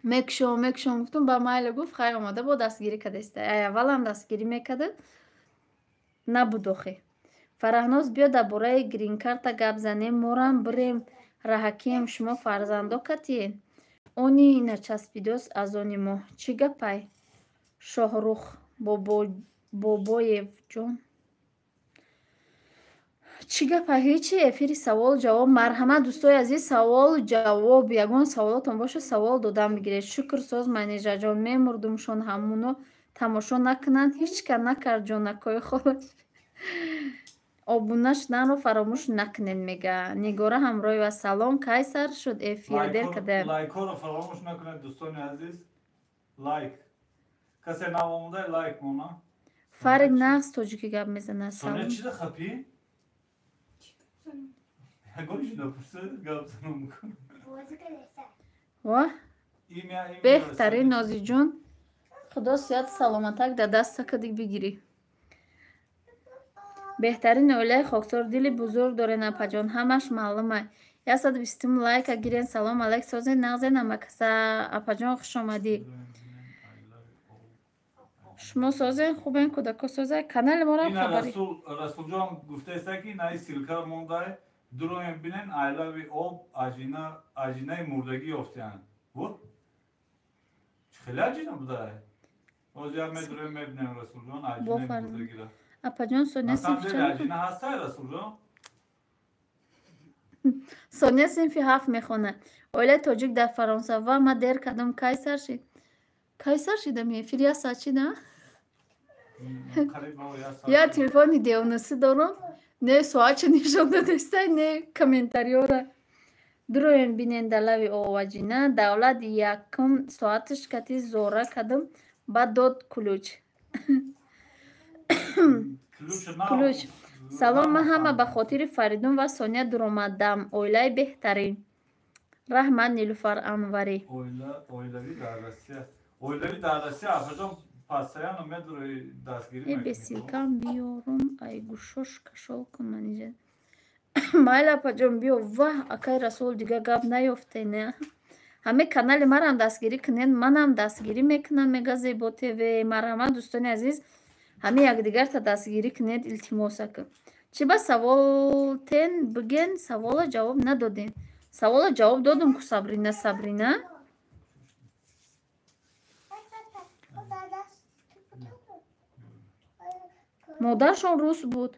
мекушом, мекушом гуфтум, ба майла гуфт, хай омада бо дастгирӣ кадаста. Ай аввалам дастгирӣ мекарда набуд охе. Фараҳноз, биё дар бораи гринкарта гап занем, морам бирем раҳакием. Шумо фарзандо катиен? Они начаспидос аз они мо. Чӣ гапай, Шоҳрух Бобоев ҷон, чӣ гапа? Ҳечи, эфири савол ҷавоб. Марҳамат, дӯстои азиз, савол ҷавоб, ягон саволотон боша, савол додам бигиред. Шукр, соз, манежаҷон, мемурдумшон ҳамуно тамошо накунанд. Ҳеҷ ка накард, ҷонакҳои холаш. Обуна шуданро фаромӯш накунед, мега Нигора Ҳамроева. Салом, кай сар шуд эфир? Дер кадаем. Лайкҳоро фаромӯш накунед, дӯстони азиз, лайк. Касе навомуда, лайк мона. Фарик нағз тоҷикӣ гап мезанад. Соня, чида хапӣ? Ягон чи напурса, гап занам. Ва беҳтарин, Нозиҷон, худо сиҳату саломатак дар дастака диг бигирӣ. Беҳтарин оилаи хоксор, дили бузург дорен, апаҷон, ҳамаш маълума. 120-ум лайка гирен. Салом алайк, созен, нағзен амакаса. Апаҷон, хушомадӣ. Шумо созен, хубен, кӯдако соза, канали моро хабари. Расулҷон гуфтаеста, ки наи ссылка мондай, дуроем бинен, айлави об аҷина, аҷинаи мурдагӣ ёфтиянд. Буд чӣ хеле аҷина будай? Ҳозир як медуроем, мебинем, Расулҷон, аҷинаи мурдагиро. Апаҷон, Соня синфи чанд? Аҷина ҳастай, Расулҷон? Соня синфи ҳафт мехонад. Оилаи тоҷик дар Фаронса. Ва ма дер кардам, кай сар шид? Кай сар шидам эфир? Як соат шида? Я телефони девонасӣ дорам, не соатча нишон додестай, не комментариёра. Дуроем бинен далави оваҷина. Давлат якум соаташ кати зора кардам, баъд дод ключ. Ключ. Салом, ман ҳама ба хотири Фаридун ва Соня дуромадам. Оилаи беҳтарин. Раҳмат, Нилуфар Анварӣ. Оилавӣ дар Россия. Оилавӣ дар Россия апаҷон постоянно медурои дастгирӣ Э, мекунӣ. Бесилкам биёрум, ай гӯшош кашол кун манижа. Майли, апаҷон, биё. Ваҳ, акай Расул, дига гап наёфте, не? Ҳаме канали марам дастгирӣ кунед, манам дастгирӣ мекунам, мега Зебо ТВ. Марҳамат, дӯстони азиз, ҳаме якдигарта дастгирӣ кунед, илтимос ака. Чӣ ба саволтен биген, савола ҷавоб надодем. Савола ҷавоб додум ку, Сабрина, Сабрина. Модаршон рус буд.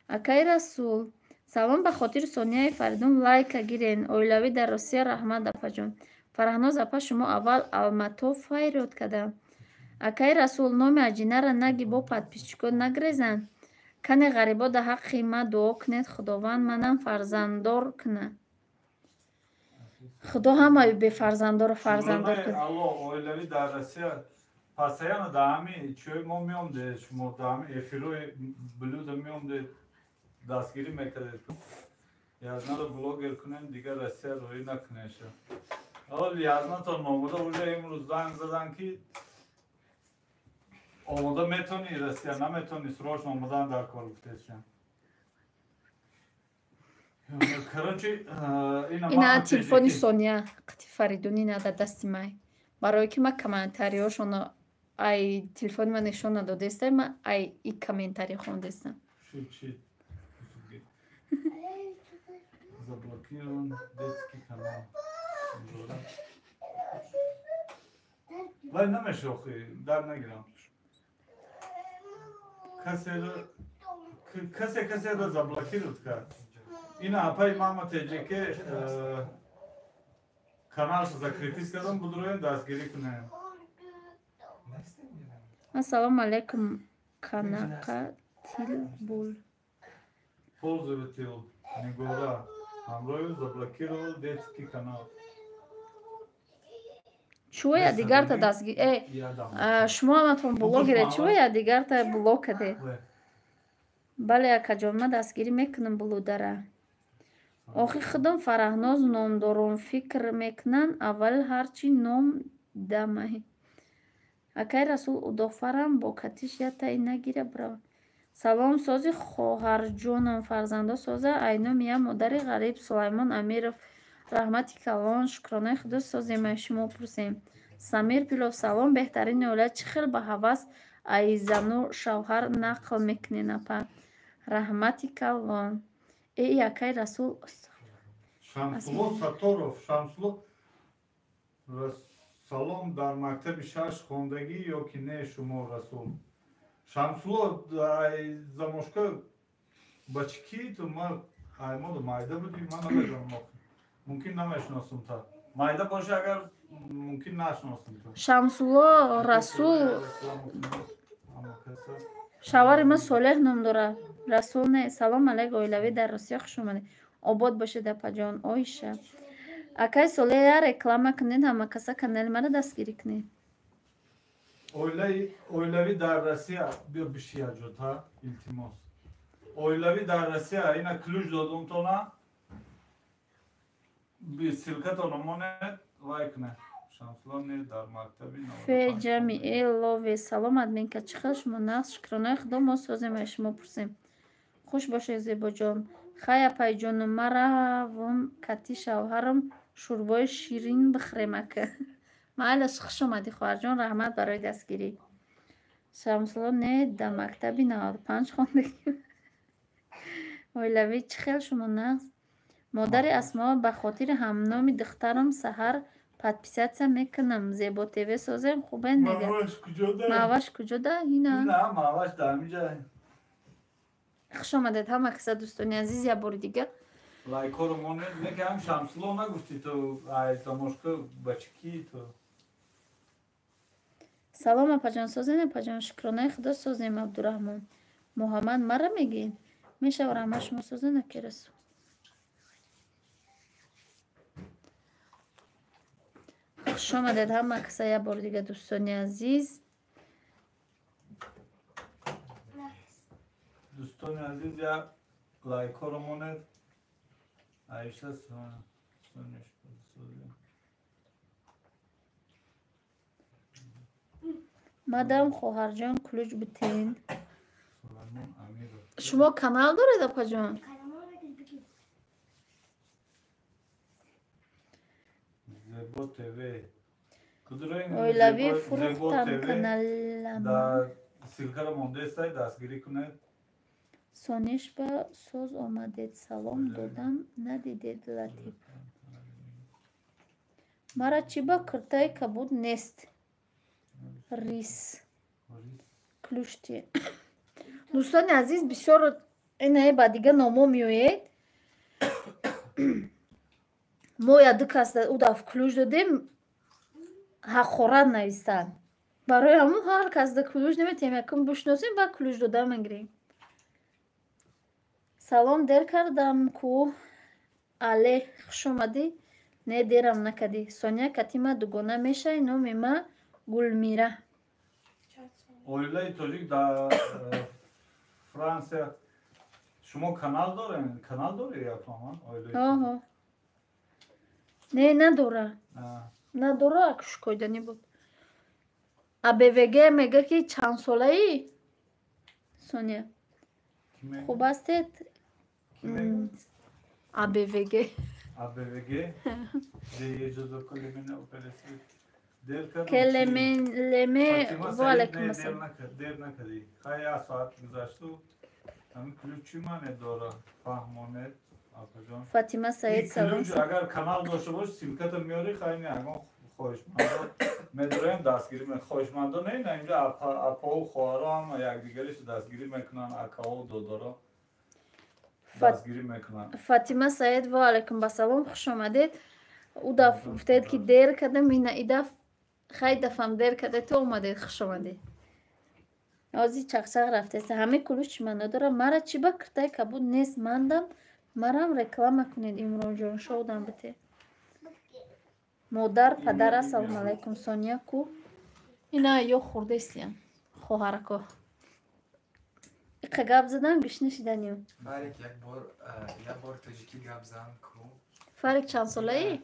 Акай Расул, салом, ба хотири Сонияи Фаридун лайка гирен. Оилавӣ дар Россия, раҳмат, апаҷон. Фараҳноз апа, шумо аввал Алмато файрёд кардам. Акай Расул, номи аҷинара наги, бо подписчикот нагрезанд. Кане ғарибо да ҳаққи ма дуо кунед, Худованд манам фарзанддор кунад. Худо ҳамаи бефарзандоро фарзанддор кунад. Алло, оилавӣ дар Россия постоянно да ҳами чиҳои мо меомде, шумо да ҳами эфирои блюда меомде, дастгирӣ мекардед. Язнаро блогер кунем, дигар Россия роӣ накунеша. Ҳол язнатон омода, уже имрӯз занг задан ки омода метонӣ Россия, наметонӣ, срочно омодан дар кор гуфтесиям. Короче, ина телефони Сония қати Фаридун, ина дар дасти май. Барое ки ман комментариҳошоно ай телефони ман нишон надодестам, ман ай и комментарий хондестам. Заблокирован детский канал. Вай намеша охи, дар нагирам. Касе касеро заблокировать кард. Ина апаи мама теҷеке каналшо закрепить кардам, будроем дастгирӣ кунем. Ассалому алайкум, канақа тилбул. Пользователь Нигора ҳамроҳи заблокировал детский канал. Чӯя дигарта дастгир э шумо ҳаматон блогере, чӯя дигарта блок каде? Бале, акаҷон, ман дастгирӣ мекунам блудара. Охи худам Фараҳноз ном дорум, фикр мекунанд аввал ҳарчи ном дамаҳӣ. Акай Расул, удофарам бо катиш ятай нагира бирава. Салом, сози хоҳарҷоном, фарзандо соза, айноми я модари ғариб. Сулаймон Амиров, раҳмати калон, шукронаи худо созем, ай шумо пурсем. Самир Пилов, салом, беҳтарини оила, чӣ хел ба ҳавас ай зану шавҳар нақл мекунен, апа, раҳмати калон. Э, акай Расул. Шамсулло Сатторов, Шамсулло, салом, дар мактаби шаш хондагӣ ё ки не шумо, Расул? Шамсулло, ай замошка бачи ки ту? Ма аймоду майда будӣ, ман намедонам, мумкин намешиносум та. Майда боши агар, мумкин нашиносум та. Шамсулло Расул, шавҳари ман Солеҳ ном дорад, Расул не. Салом алайк, оилавӣ дар Русия, хуш омадед, обод бошед, апаҷон. Оиша, акай Солеҳ, я реклама кунед, ҳамакаса канали маро дастгирӣ кунед. Оилавӣ дар Россия, биё биши яҷота, илтимос. Оилавӣ дар Россия, ина ключ додумтона, ссылкатона монед, лайк кунед. Шамсулло не дар мактаби. Фе ҷами э лове, салом, админка, чӣ хел шумо нағз? Шукронаи худо, мо созем, ай шумо пурсем. Хуш бошед, Зебоҷон. Хай, апайҷону, ма равом кати шавҳарам шӯрбои ширин бихӯрем, ака. Майлаш, хуш омадӣ, хоҳарҷон, раҳмат барои дастгирӣ. Шамсулло не дар мактаби 95 хондагӣ. Оилавӣ, чӣ хел шумо нағз? Модари Асмо, ба хотири ҳамноми духтарам Саҳар подписаться мекунам. Зебо ТВ, созем, хубен, мега. Маъваш куҷода? Ина. Маъваш дар ҳамиҷа. Хуш омадед ҳама каса, дӯстони азиз, як бори дигар. Лайкҳоро монед, неки ҳам Шамсулло нагуфтӣ ту, ай тамошка бачи ки ту? Салом, апаҷон, созем, апаҷон, шукронаи худо созем. Абдураҳмон Муҳаммад, мара мегӯед? Мешава, раҳмат, шумо созен, аки Расул. Хуш омадед ҳама каса як бори дига, дӯстони азиз. Дӯстони азиз, як лайкҳоро монед. Аиша. Мадам хоҳарҷон ключ битен. Шумо канал доред, апаҷон? Зебо ТВ. Оилавӣ фурӯхтам каналам. Ссылкаро мондестай, дастгирӣ кунед. Сониш ба соз омадед, салом додам, надидед Латиф. Мара чӣ ба киртаи кабуд нест? Рис. Ключти. Дӯстони азиз, бисёр инае ба дига номо меоед. Мо я ду кас ӯ даф ключ додем, ҳақорат навистанд. Барои ҳамун ҳар кас да ключ наметиҳем, якум бишносем, баъд ключ дода мегирем. Салом, дер кардам ку. Але, хуш омадӣ. Не, дерам накардӣ. Соня катима дугона мешавӣ, номи ма Гулмира. Оилаи тоҷик дар Франсия. Шумо канал дорем? Канал дорӣ япаман? Оҳо. Не, надора. Надора, акушкоиданӣ буд. АБВГ мега ки чанд солаӣ? Соня. Хуб ҳастед? АБВГ. АБВГ? Келеме ва алайкум ассалом. Дер накардӣ. Хай як соат гузашту. Ҳамин ключ чӣ маъне дора? Фаҳмонед, апаҷон. Фатима Саид салом. Ключ агар канал дошта бош, ссылката меорӣ, хай не, ягон хоҳишмандо медороем дастгирӣ мекунанд. Хоҳишмандо не, на инҷа апаву хоҳаро ҳама якдигариш дастгирӣ мекунанд, акаву додаро дастгирӣ мекунанд. Фатима Саид ва алайкум ассалом, хуш омадед. Ӯ даф гуфтед ки дер кардам, ина и даф хай дафам дер карда, ту омадед, хуш омадед. Ози чақчақ рафтест. Ҳамаи ключ чӣ маъно дорад? Мара чӣ ба киртаи кабуд нест? Мандам марам реклама кунед, Имронҷон, шодам бите. Модар, падар, ассалому алайкум. Соня ку? Ина ё хурдестиям, хоҳарако. Иқа гап задан гишна шиданем. Фарик, як бор тоҷикӣ гап зан ку. Фарик чанд солаӣ?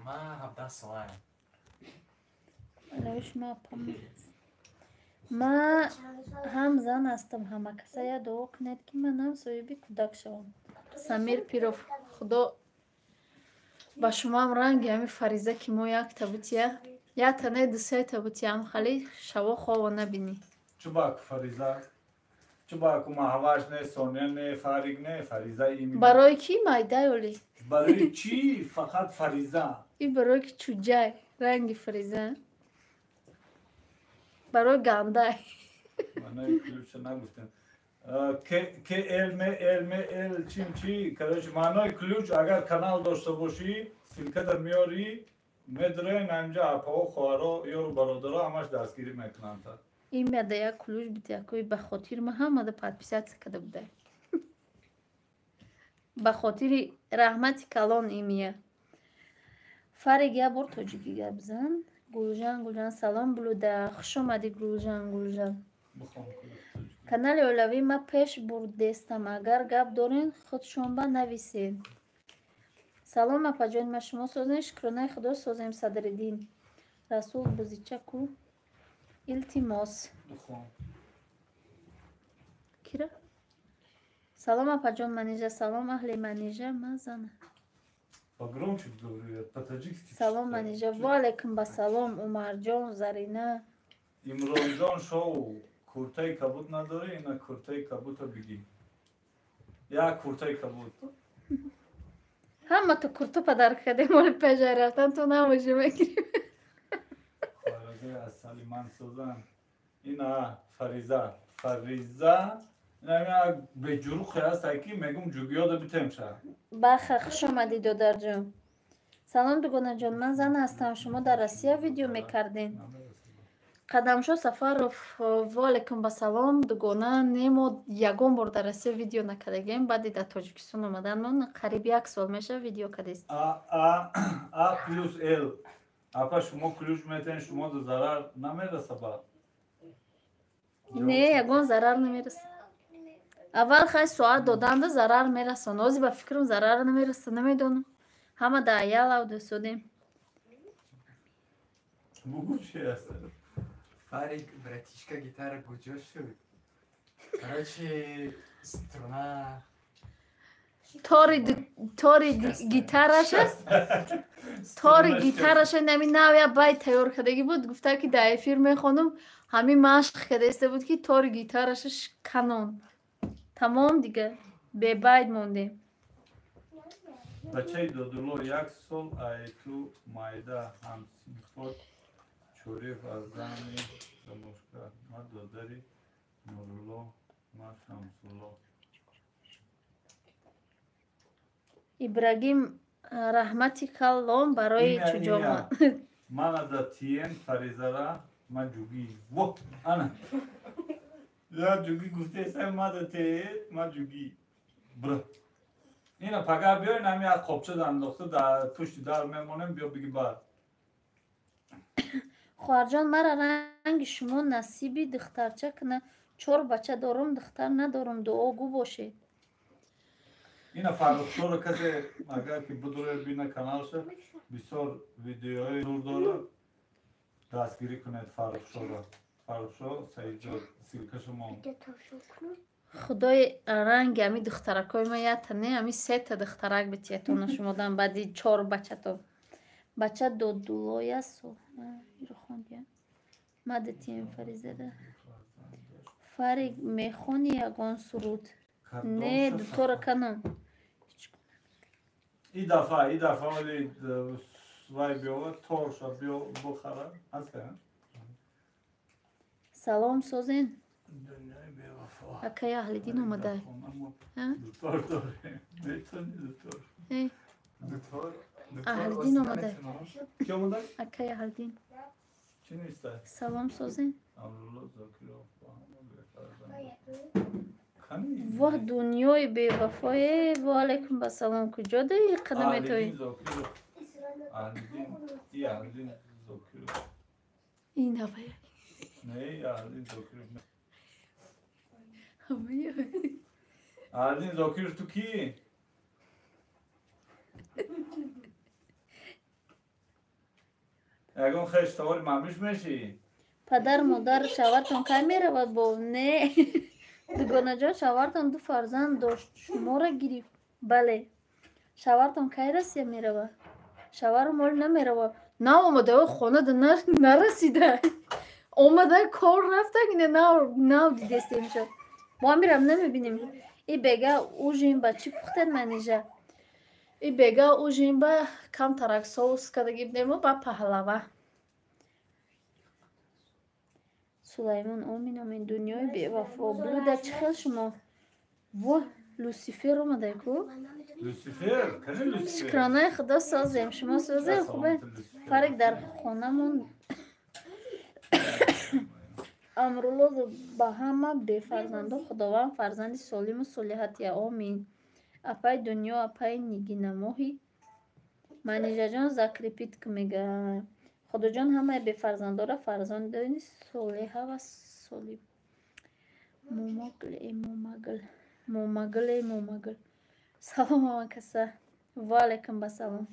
Ман 17 солаам. Алави шумо апам. Ман ҳам зан ҳастам, ҳама каса я дуо кунед, ки манам соҳиби кӯдак шавам. Самир Пиров, худо ба шумоам ранги ҳами Фариза ки мо якта бутия, якта не дусета бутиям, хали шаво хово набинӣ. Чӣ ба Фариза? Чӣ ба ку Маҳваш не, Соня не, Фарик не, Фариза ими. Барои ки майдай оли? Барои чӣ фақат Фариза? И барои ки чуҷай, ранги Фариза. Барои гандай. Маънои ключа нагуфтем. К Л М Л М Л чим чи, короче, маънои ключ агар канал дошта бошӣ, ссылката меорӣ, медроен ҳаминҷа апаҳо, хоҳаро, ёру бародаро ҳамаш дастгирӣ мекунанд. Имяда як ключ бит, якои ба хотири ма ҳамада подписаться карда будай. Ба хотири раҳмати калон имия. Фарик як бор тоҷикӣ гап зан. Гулжан, Гулжан, салом блуда. Хуш омадӣ, Гулжан, Гулжан. Канали оилавӣ ма пеш бурдестам. Агар гап дорен, худшонба нависед. Салом, апаҷон, ма шумо созем, шукронаи худо созем, Садриддин. Расул бузича ку? Илтимос. Кира? Салом, апаҷон Манижа, салом аҳли Манижа, ма зана. Погромче говорю, по-таджикски. Салом Манижа, ва алайкум басалом, Умарҷон, Зарина. Имронҷон шоу, куртаи кабуд надорӣ, ина куртаи кабута бигӣ. Як куртаи кабуд. Ҳама ту курту падар кардем, оли пежай рафтан ту намоши мегирим. Хоҳарои асали ман созан. Ина Фариза, Фариза ина беҷурухе ҳаст, ки мегум ҷугиёда битемша. Баха, хуш омадӣ, додарҷон. Салом, дугонаҷон, ман зан ҳастам. Шумо дар Россия видео мекардем. Қадамшо Сафаров, ва алайкум басалом, дугона. Не, мо ягон бор дар Россия видео накардагем. Баъди дар Тоҷикистон омаданмон қариб як сол мешавад видео кардест. А А А плюс Л. Апа, шумо ключ метен, шумо зарар намераса ба? Не, ягон зарар намераса. Аввал хай соат доданда зарар мерасон. Ҳозир ба фикрам зарар намераса, намедонам. Ҳама да аялав дӯсодем. Бугу чи аст? Фарик, братишка, гитара куҷо шуд? Короче, струна Тори гитараша, тори гитараша нами навя бай тайёр кардагӣ буд, гуфта ки дар эфир мехонам, ҳамин машқ кардаиста буд ки тори гитараша канон. Тамом дига, бебайд мондем. Бачаи Додулло як сол ай ту майда ҳамсинфот Чориев аз зани замошка ма додари Нурулло ма Шамсулло. Ибрагим, раҳмати калом барои чуҷома. Мана да тиен Фаризара ма ҷугӣ. Во, ана. Я ҷугӣ гуфтеса ма да тиен ма ҷугӣ. Бра. Ина пага биёин ҳами аз қопча андохта дар пушти дар мемонем, биё биги бар. Хоҳарҷон, мара ранги шумо насиби духтарча куна. Чор бача дорум, духтар надорум, дуогӯ бошед. Ина Фаррухшоро касе агар ки будуре бина каналша, бисёр видеоҳои зур дорад, дастгирӣ кунед Фаррухшоро. Фаррухшо Саидзод, ссылкаша мон. Худои ранги ами духтаракҳои ма ята не, ами сета духтарак битиятона шумодан баъди чор бачато. Бача Додулоясу. Иро хондия. Ма дитием Фаризада. Фарик, мехони ягон суруд? Не, дутора канон. И дафа оли вай биёва, торша биё бухара. Ҳаста? Салом, созен. Акай Аҳлиддин омадай. Дутор дорем. Метони дутор. Дутор. Аҳлиддин омадай. Ки омадай? Акай Аҳлиддин. Чӣ нистай? Салом, созен. Амрулло Зокиров ба ҳама бефарзанд. Воҳ, дунёи бевафое. Ва алайкум басалом. Куҷо даи қадаме той? Аҳлиддин Зокиров. Аҳлиддин, и Аҳлиддин Зокиров. Ин ҳавая. Не, Аҳлиддин Зокиров. Аҳлиддин Зокиров ту кӣ? Ягон хеш савори мамиш мешӣ? Падар, модар, шавҳартон кай меравад бо? Не. Дугонаҷон, шавҳартон ду фарзанд дошт, шуморо гирифт. Бале. Шавҳартон кай Россия меравад? Шавҳарам ҳол намеравад. На омада, хона нарасида. Омада кор рафта, ина нав дидестем шуд. Мо амирам намебинем. И бега ужин ба чӣ пухтед Манижа? И бега ужин ба камтарак соус карда гирифтему ба паҳлава. Сулаймон, омин, омин, дунёи бевафо. Блюда чӣ хел шумо? Воҳ, Люсифер омадай ку? Люсифер? Кани Люсифер? Шукронаи Худо созем. Шумо созем, хубе? Фарик дар хонамон Амрулло ба ҳама бефарзандо Худованд фарзанди солиму солиҳатия. Омин. Апаи дунё, апаи Нигинамоҳи Манижаҷон закрепит ку мега. Худоҷон ҳамаи бефарзандора фарзандони солиҳа ва солим. Момагул, э момагул. Момагул, э момагул. Салом ҳама каса. Ва алайкум басалом.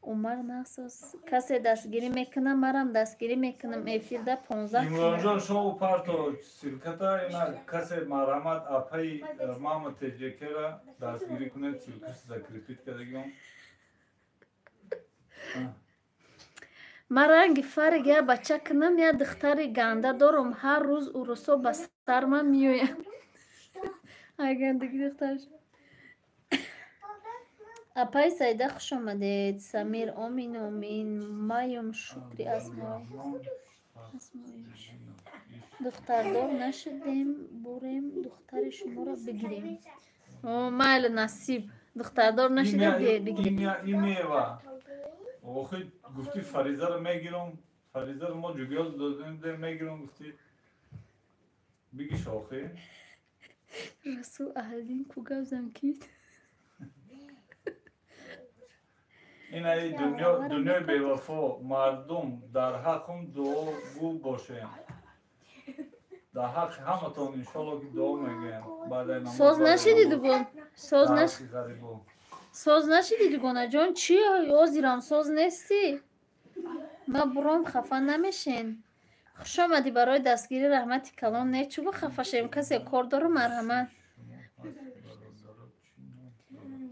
Умар нахсоз. Касе дастгирӣ мекунам, марам дастгирӣ мекунам. Эфирда 15. Имронҷон, шумо парто ссылката ина касе марҳамат апаи мама теҷекера дастгирӣ кунед, ссылкаш закрепит кардагиам. Ман ранги Фарик я бача кунам, я духтари ганда дорум. Ҳар рӯз урусо ба сарман меоянд. Ай гандаги духтараш. Апаи Саида, хуш омадед. Самир, омин, омин. Маём шукри азмоиш. Духтардор нашудем, бурем духтари шуморо бигирем. О, майли, насиб. Духтардор нашудем, бигирем. Имева. Охи гуфти Фаризаро мегирам. Фаризаро мо ҷугиёз додем, мегирам гуфти. Бигиш охи. Расул Аҳлиддин ку гап зан кид? Ина и дунёи бевафо, мардум дар ҳаққум дуогӯ бошем. Дар ҳаққи ҳаматон иншолло ки дуо мегӯем. Соз нашиди дугон? Соз наш. Соз нашиди дугонаҷон? Чӣ озирам соз нестӣ? Ма буром хафа намешен. Хуш омадӣ, барои дастгирӣ раҳмати калон. Не, чӯ хафа шавем, касе кор дору, марҳамат.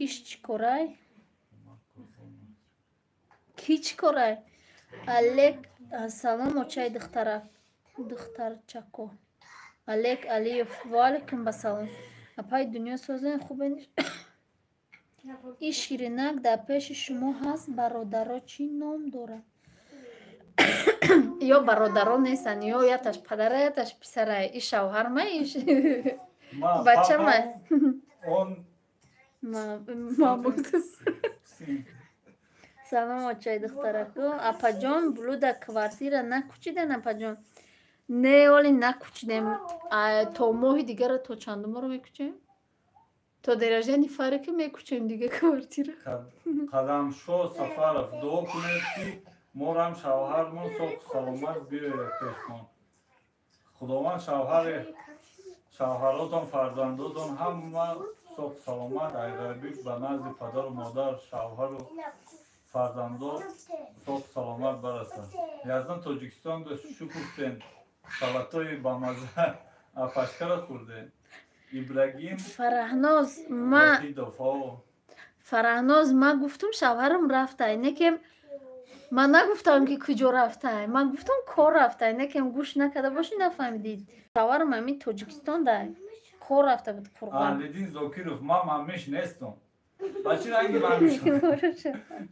Иш чӣ корай? Ки чӣ корай? Алек, салом, очаи духтарак, духтарчако. Алек Алиев, ваалайкум ба салом. Апаи Дунё, созен, хубе? Ин ширинак дар пеши шумо ҳаст, бародаро чӣ ном дорад? Ё бародаро нестанд, ё яташ падара, яташ писара. И шавҳарма, иш бачама. Мабуд. Салом, очаи духтарако. Апаҷон, блуда квартира накучидан, апаҷон? Не, оли накучидем. То моҳи дигара, то чандуморо мекучем? То день рождения Фарика мекучем дига квартира. Қадамшо Сафаров, дуо кунед, ки морам шавҳармон соҳу саломат биёяд пешмон. Худованд шавҳари шавҳаротон, фарзандотон ҳама соҳу саломат, айғайбӣ ба назди падару модар, шавҳару фарзандо соҳу саломат барасад. Яздан Тоҷикистонда шукуфтем, салатои бамаза апашкара хӯрдем. Ибрагим Фараҳноз, ма Фараҳноз, ма гуфтум, шавҳарам рафтай, не ки ман нагуфтам, ки куҷо рафтай. Ман гуфтам, кор рафтай, не ки гӯш накарда бошӣ, нафаҳмидӣ. Шавҳарам ҳамин Тоҷикистон дай кор рафта буд, қурбон. Аҳлиддин Зокиров, ман мамиш нестам. Ба чӣ ранги мамишо,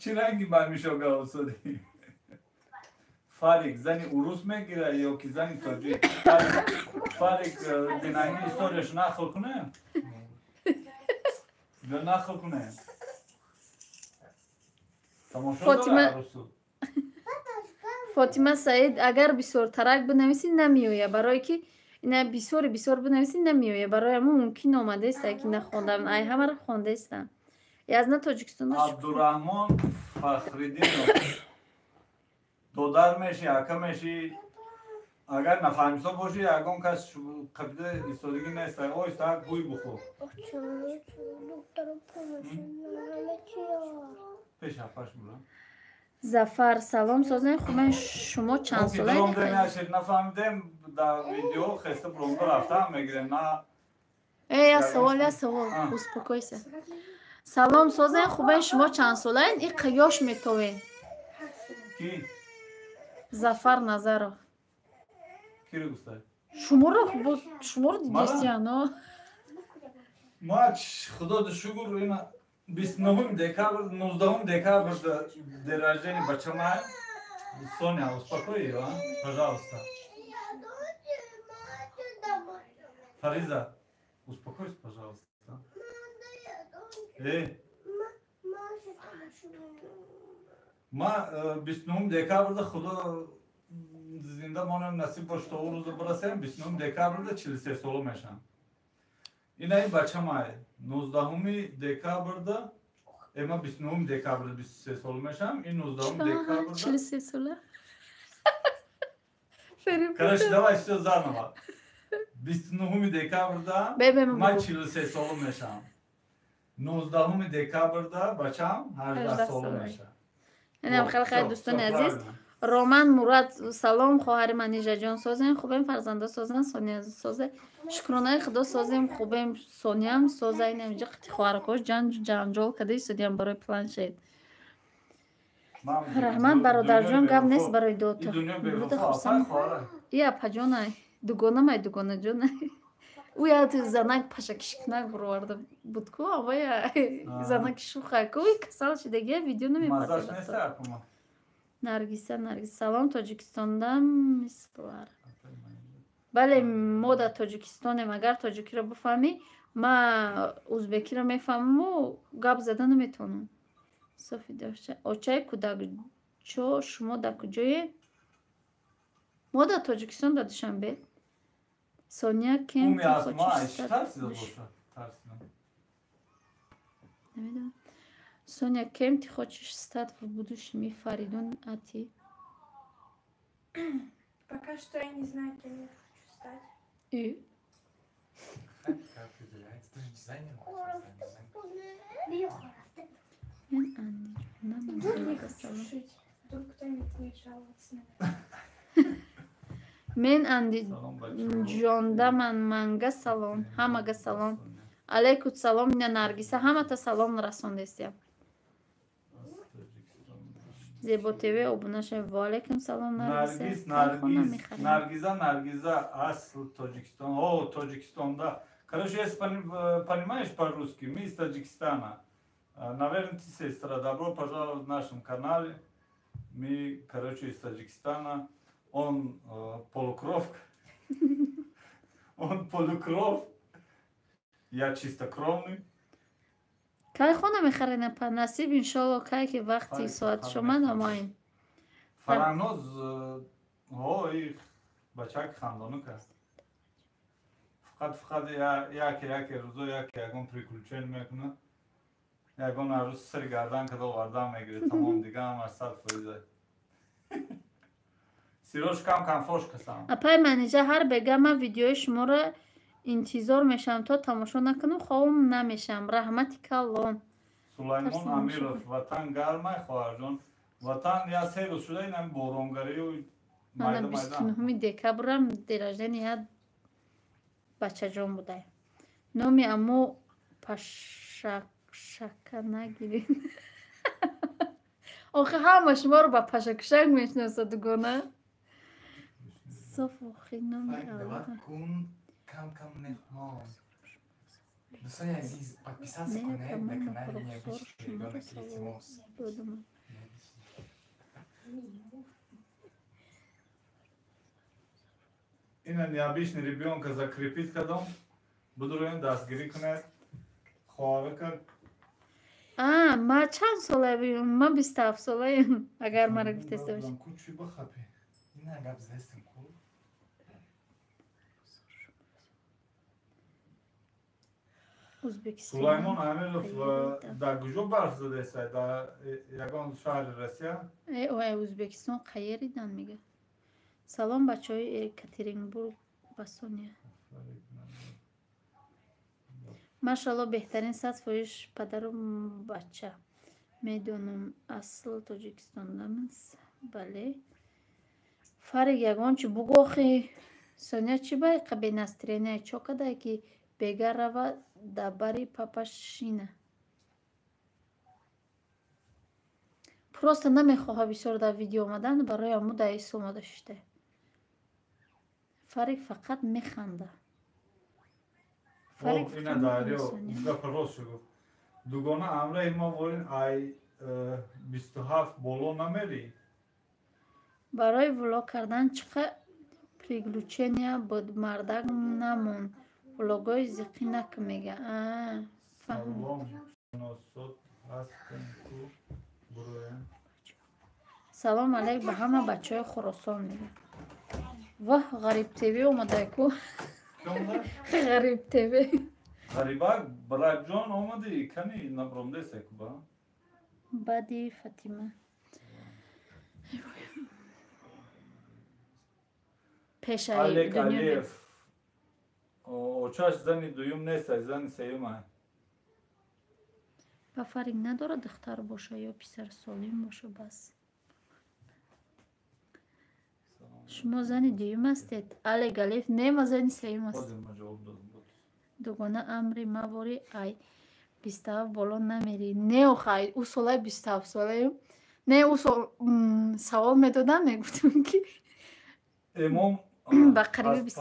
чӣ ранги мамишо гавсодӣ? Фарик зани урус мегира ё ки зани тоҷик? Фарик, динами историяш нақл кунем? Ё нақл кунем? Тамошо дора арусу. Фотима Саид, агар бисёртарак бинависӣ, намеоя, барое ки ина бисёри бисёр бинависӣ, намеоя. Барои ҳамон мумкин омадаеста, ки нахондам, ай ҳамаро хондаестам. Язна Тоҷикистон. Абдураҳмон Фахриддинов, додар мешӣ, ака мешӣ? Агар нафаҳмисо бошӣ, ягон кас қабида истодагӣ нест, оҳиста гӯй бухӯр. Пеш апаш бура. Зафар, салом, созен, хубен, шумо чанд солаед? Нафаҳмидем, дар видео хеста буромда рафтам мегирем на. Э, я савол, я савол, успокойся. Салом, созен, хубен, шумо чанд солаед? И қиёш метовен. Ки? Зафар Назаров. Киро гуфтай? Шуморо, шуморо дидестиано. Ма, худо шукр, ина 29 декабр, 19 декабр день рождения бачама. Соня, успокой ее, а? Пожалуйста. Фариза, успокойся, пожалуйста. Эй. Ма 29 декабрда, худо зинда монем, насиб бош, то рӯза бирасем, 29 декабрда 43 сола мешам. Ина ин бачамай 19 декабрда, ма 29 декабрда 23 сола мешам, ин 19 декабрда 43 сола. Короче, давай всё заново. 29 декабрда ма 43 сола мешам. 19 декабрда бачам 18 сола мешам. Инам хеле хеле, дӯстони азиз. Роман Мурад, салом, хоҳари Манижаҷон, созем, хубем, фарзандо созан, Сония созе. Шукронаи худо, созем, хубем, Сониям соза. Инам инҷа қити хоҳаракош ҷанҷол карда истодиям барои планшет. Раҳмат, бародарҷон, гап нест барои дуото. И апаҷонай, дугонамай, дугонаҷонай. Ӯ як занак пашакишкунак буроварда буд ку, авая занаки шухай ку, касал шидагия, видео намепартояд. Наргиса, Наргиса, салом, Тоҷикистонда мислар. Бале, мо дар Тоҷикистонем, агар тоҷикиро бифаҳмӣ, ма узбекиро мефаҳмаму гап зада наметавонам. Софи дошта. Очаи кӯдакчо, шумо дар куҷое? Мо дар Тоҷикистон, дар Душанбе. Соня, кем ты хочешь стать? Намедонам. Соня, кем ты хочешь стать в будущем? И Фаридун, а ты? Пока что я не знаю, кем я хочу стать. И? Как определяется? Ты же дизайнер. Вдруг не хочу шить. Вдруг кто-нибудь будет жаловаться на меня. Мен андиҷондаман, манга салом, ҳамага салом. Алейкум салом, ина Наргиса, ҳамата салом расондестиям. Зебо ТВ обуна шавед. Ва алейкум салом, Наргиса. Наргиза, Наргиза, асл Тоҷикистон. О, Тоҷикистонда. Короче, если понимаешь по-русски, мы из Таджикистана. Наверное, ты сестра. Добро пожаловать в нашем канале. Мы, короче, из Таджикистана. Он полукровка. Он полукров. Я чистокровный. Кай хона мехарен, апа? Насиб, иншолло, кай ки вақти соат шума намоем. Фараноз, ҳо, бачак хандонук аст. Фақат фақат яке яке рӯзо яке ягон приключение мекунад. Ягон арӯз сари гардан када овардан мегирад, тамом, дига ҳамаш 100%. Сирош кам кам фош касам. Апай Манижа, ҳар бега ман видеои шуморо интизор мешавам, то тамошо накунам, хобам намешавам. Раҳмати калон. Сулаймон Амиров, ватан гармай, хоҳарҷон? Ватан я се рӯз шуда инам боронгарию. Мана 29-уми декабрам день рождения як бачаҷон будай. Номи амо Пашакшака нагиред. Охи ҳама шуморо ба Пашакшак мешиносад, дугона. Соф, охи номи. Кам кам меҳмон. Дӯстони азиз, подписаться кунед на канали Необычный ребенок, илтимос. Ина необычный ребенка закрепить кардам. Будуроем, дастгирӣ кунед. Хоҳарака. А, ма чанд солаем? Ма 27 солаем, агар мара гуфтеста бошед. Ку чӣ бахапӣ? Ина гап задастем ку. Ӯзбекистон. Сулаймон Амиров, дар куҷо барф задаеста? Дар ягон шаҳри Россия? Э, Ӯзбекистон қаеридан мега. Салом, бачаҳои Екатеринбург, ба Соня. Машалло, беҳтарин, 100% падару бача. Медонам, асл Тоҷикистонамс. Бале. Фарик, ягон чи бугохи. Соня чӣ ба иқа бе настроения, чо кадае ки бега рава да бари папа шина? Просто намехоҳа бисёр дар видео омадан, барои аму дар ис омада шишта. Фарик фақат механда. Фарик ина дарё гапа рост гуфт. Дугона, амраи мо ворин ай 27 боло намерӣ? Барои влог кардан чӣ қа приключения буд, мардак намон. Влогои зиқӣ нак мега. Салом, шиносот ҳастем ку, буроем. Салом алейк ба ҳама бачаҳои Хуросон мега. Воҳ, Ғариб ТВ омадай ку. Ғариб ТВ. Ғарибак, баракҷон, омадӣ? Кани набромдесай ку ба? Баъди Фатима. Пешаи Алек Алиев. Очаш зани дуюм нестай, зани сеюмай. Ба фарқ надорад, духтар боша ё писар, солим боша, бас. Шумо зани дуюм ҳастед? Алек Алиев, не, ма зани сеюм аст. Дугона, амри мавори ай 27 боло намерӣ? Не, охай, ӯ солаи 27 солаем. Не, ӯ сол савол медодам, мегуфтам ки Эмом ба қариби бист.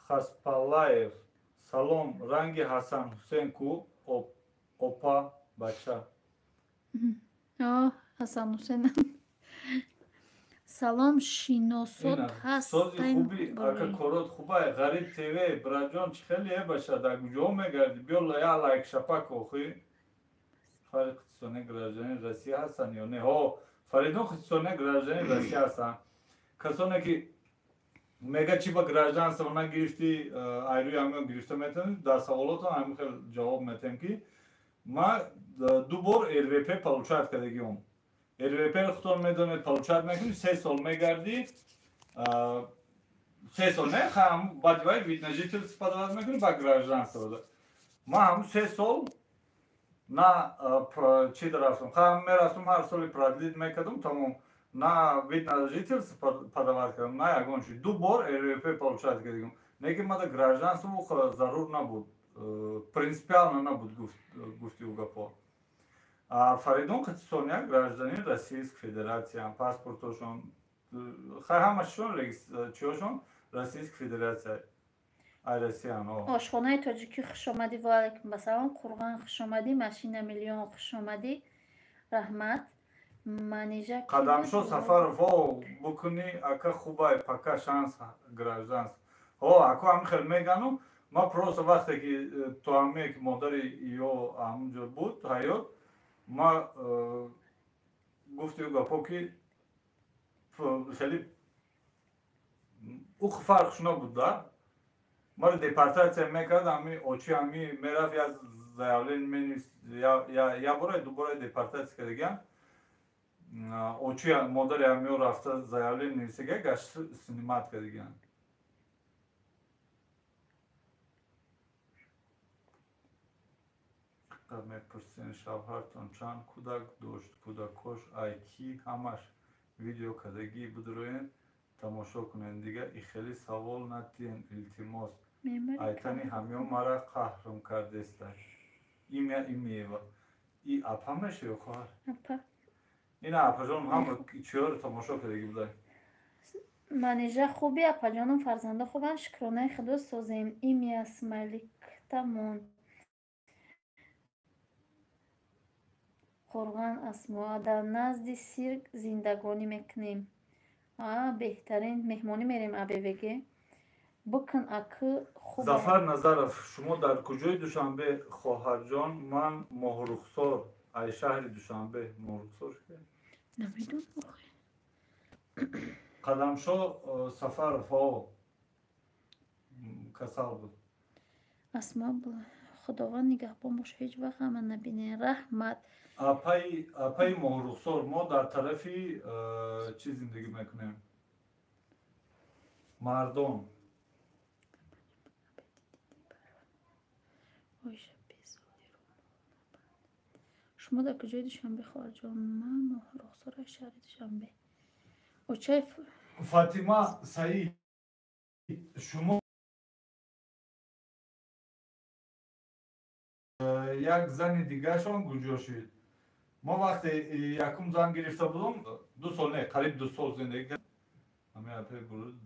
Хаспалаев, салом, ранги Ҳасан Ҳусен ку, опа, бача? Ҳасан Ҳусен. Салом, шиносот ҳастем. Сози хуби, ака, корот хубай. Ғариб ТВ, браҷон, чӣ хеле баша, дар куҷо мегардӣ? Биё, я лайк шапак охи. Фарик Хитсоне гражданин Россия ҳастанд ё не? Ҳо, Фаридун Хитсоне гражданин Россия ҳастанд. Касоне ки мега чӣ ба гражданство нагирифтӣ, айрӯи ҳамин гирифта метавонӣ, дар саволотон ҳамин хел ҷавоб метаҳем, ки ма ду бор РВП получать кардагиам. РВП худтон медонед, получать мекунӣ, 3 сол мегардӣ, 3 сол не, баъди вай вид на жительство подавать мекунӣ, ба гражданство. Ма ҳамун 3 сол на чи рафтам, мерафтам, ҳар соли продлить мекардам, тамом. На вид на жительство подавать кардам, на ягон чи. Ду бор РВП получать кардем. Не ки мада гражданство зарур набуд. Принципиально набуд гуфти ӯ гапо. Фаридун қати Соня гражданин Российской Федерация, паспортошон, хай ҳамашон чиёшон Российской Федерация. Ай Россиян, о. Ошхонаи тоҷикӣ хуш омадӣ, ва алайкум ассалом. Қурғон хуш омадӣ, машина миллион хуш омадӣ. Раҳмат. Манижа Қадамшо Сафаров, о, букуни ака хубай, пока шанс гражданство. О, аку ҳамин хел мегану, ма просто вақте ки то ҳаме ки модари ё ҳамунҷо буд, ҳаёт, ма гуфти ӯ гапо ки хеле ӯ фарқш набуд да. Маро депортатсия мекард, ҳами очи ҳами мерафт, я заявление менавист, я бора ду бора депортатсия кардагиам. Очи модари ҳамиё рафта заявление нависага, гашт снимать кардагиам. Мепурсен шавҳартон чанд кӯдак дошт, кӯдакош ай кӣ, ҳамаш видео кардагӣ бидроен тамошо кунен. Дига и хеле савол натиҳен, илтимос. Айтани ҳамиё мара қаҳрм кардестай. Имя Имиева. И апа меша ё хоҳар? Апа. Ина апаҷон ҳама чиёро тамошо кардагӣ будай. Манижа хуби, апаҷоном фарзандо хубанд, шукронаи худо созем. Имя Смайликтамон. Қурғон Асмо, дар назди сирк зиндагонӣ мекунем. Беҳтарин меҳмонӣ мерем АБВГ. Букун акы хуб. Зафар Назаров, шумо дар куҷои Душанбе, хоҳарҷон? Ман Моҳрухсор, ай шаҳри Душанбе. Моҳрухсор ки? Намедонам. Қадамшо Сафаров, ҳо, касал буд. Асмо, Худованд нигаҳбон бош, ҳеҷ вақт ҳама набинед. Раҳмат. Апаи Моҳрухсор, мо дар тарафи чӣ зиндагӣ мекунем? Мардон. Шумо дар куҷои Душанбе, хоҳарҷон? Ман Моҳрухсор, аз шаҳри Душанбе. Очаи Фатима Саид, шумо як зани дигаршон куҷо шуд? Мо вақте якум зан гирифта будум, 2 сол не, қариб 2 сол зиндагӣ кардем. Ҳамин апаи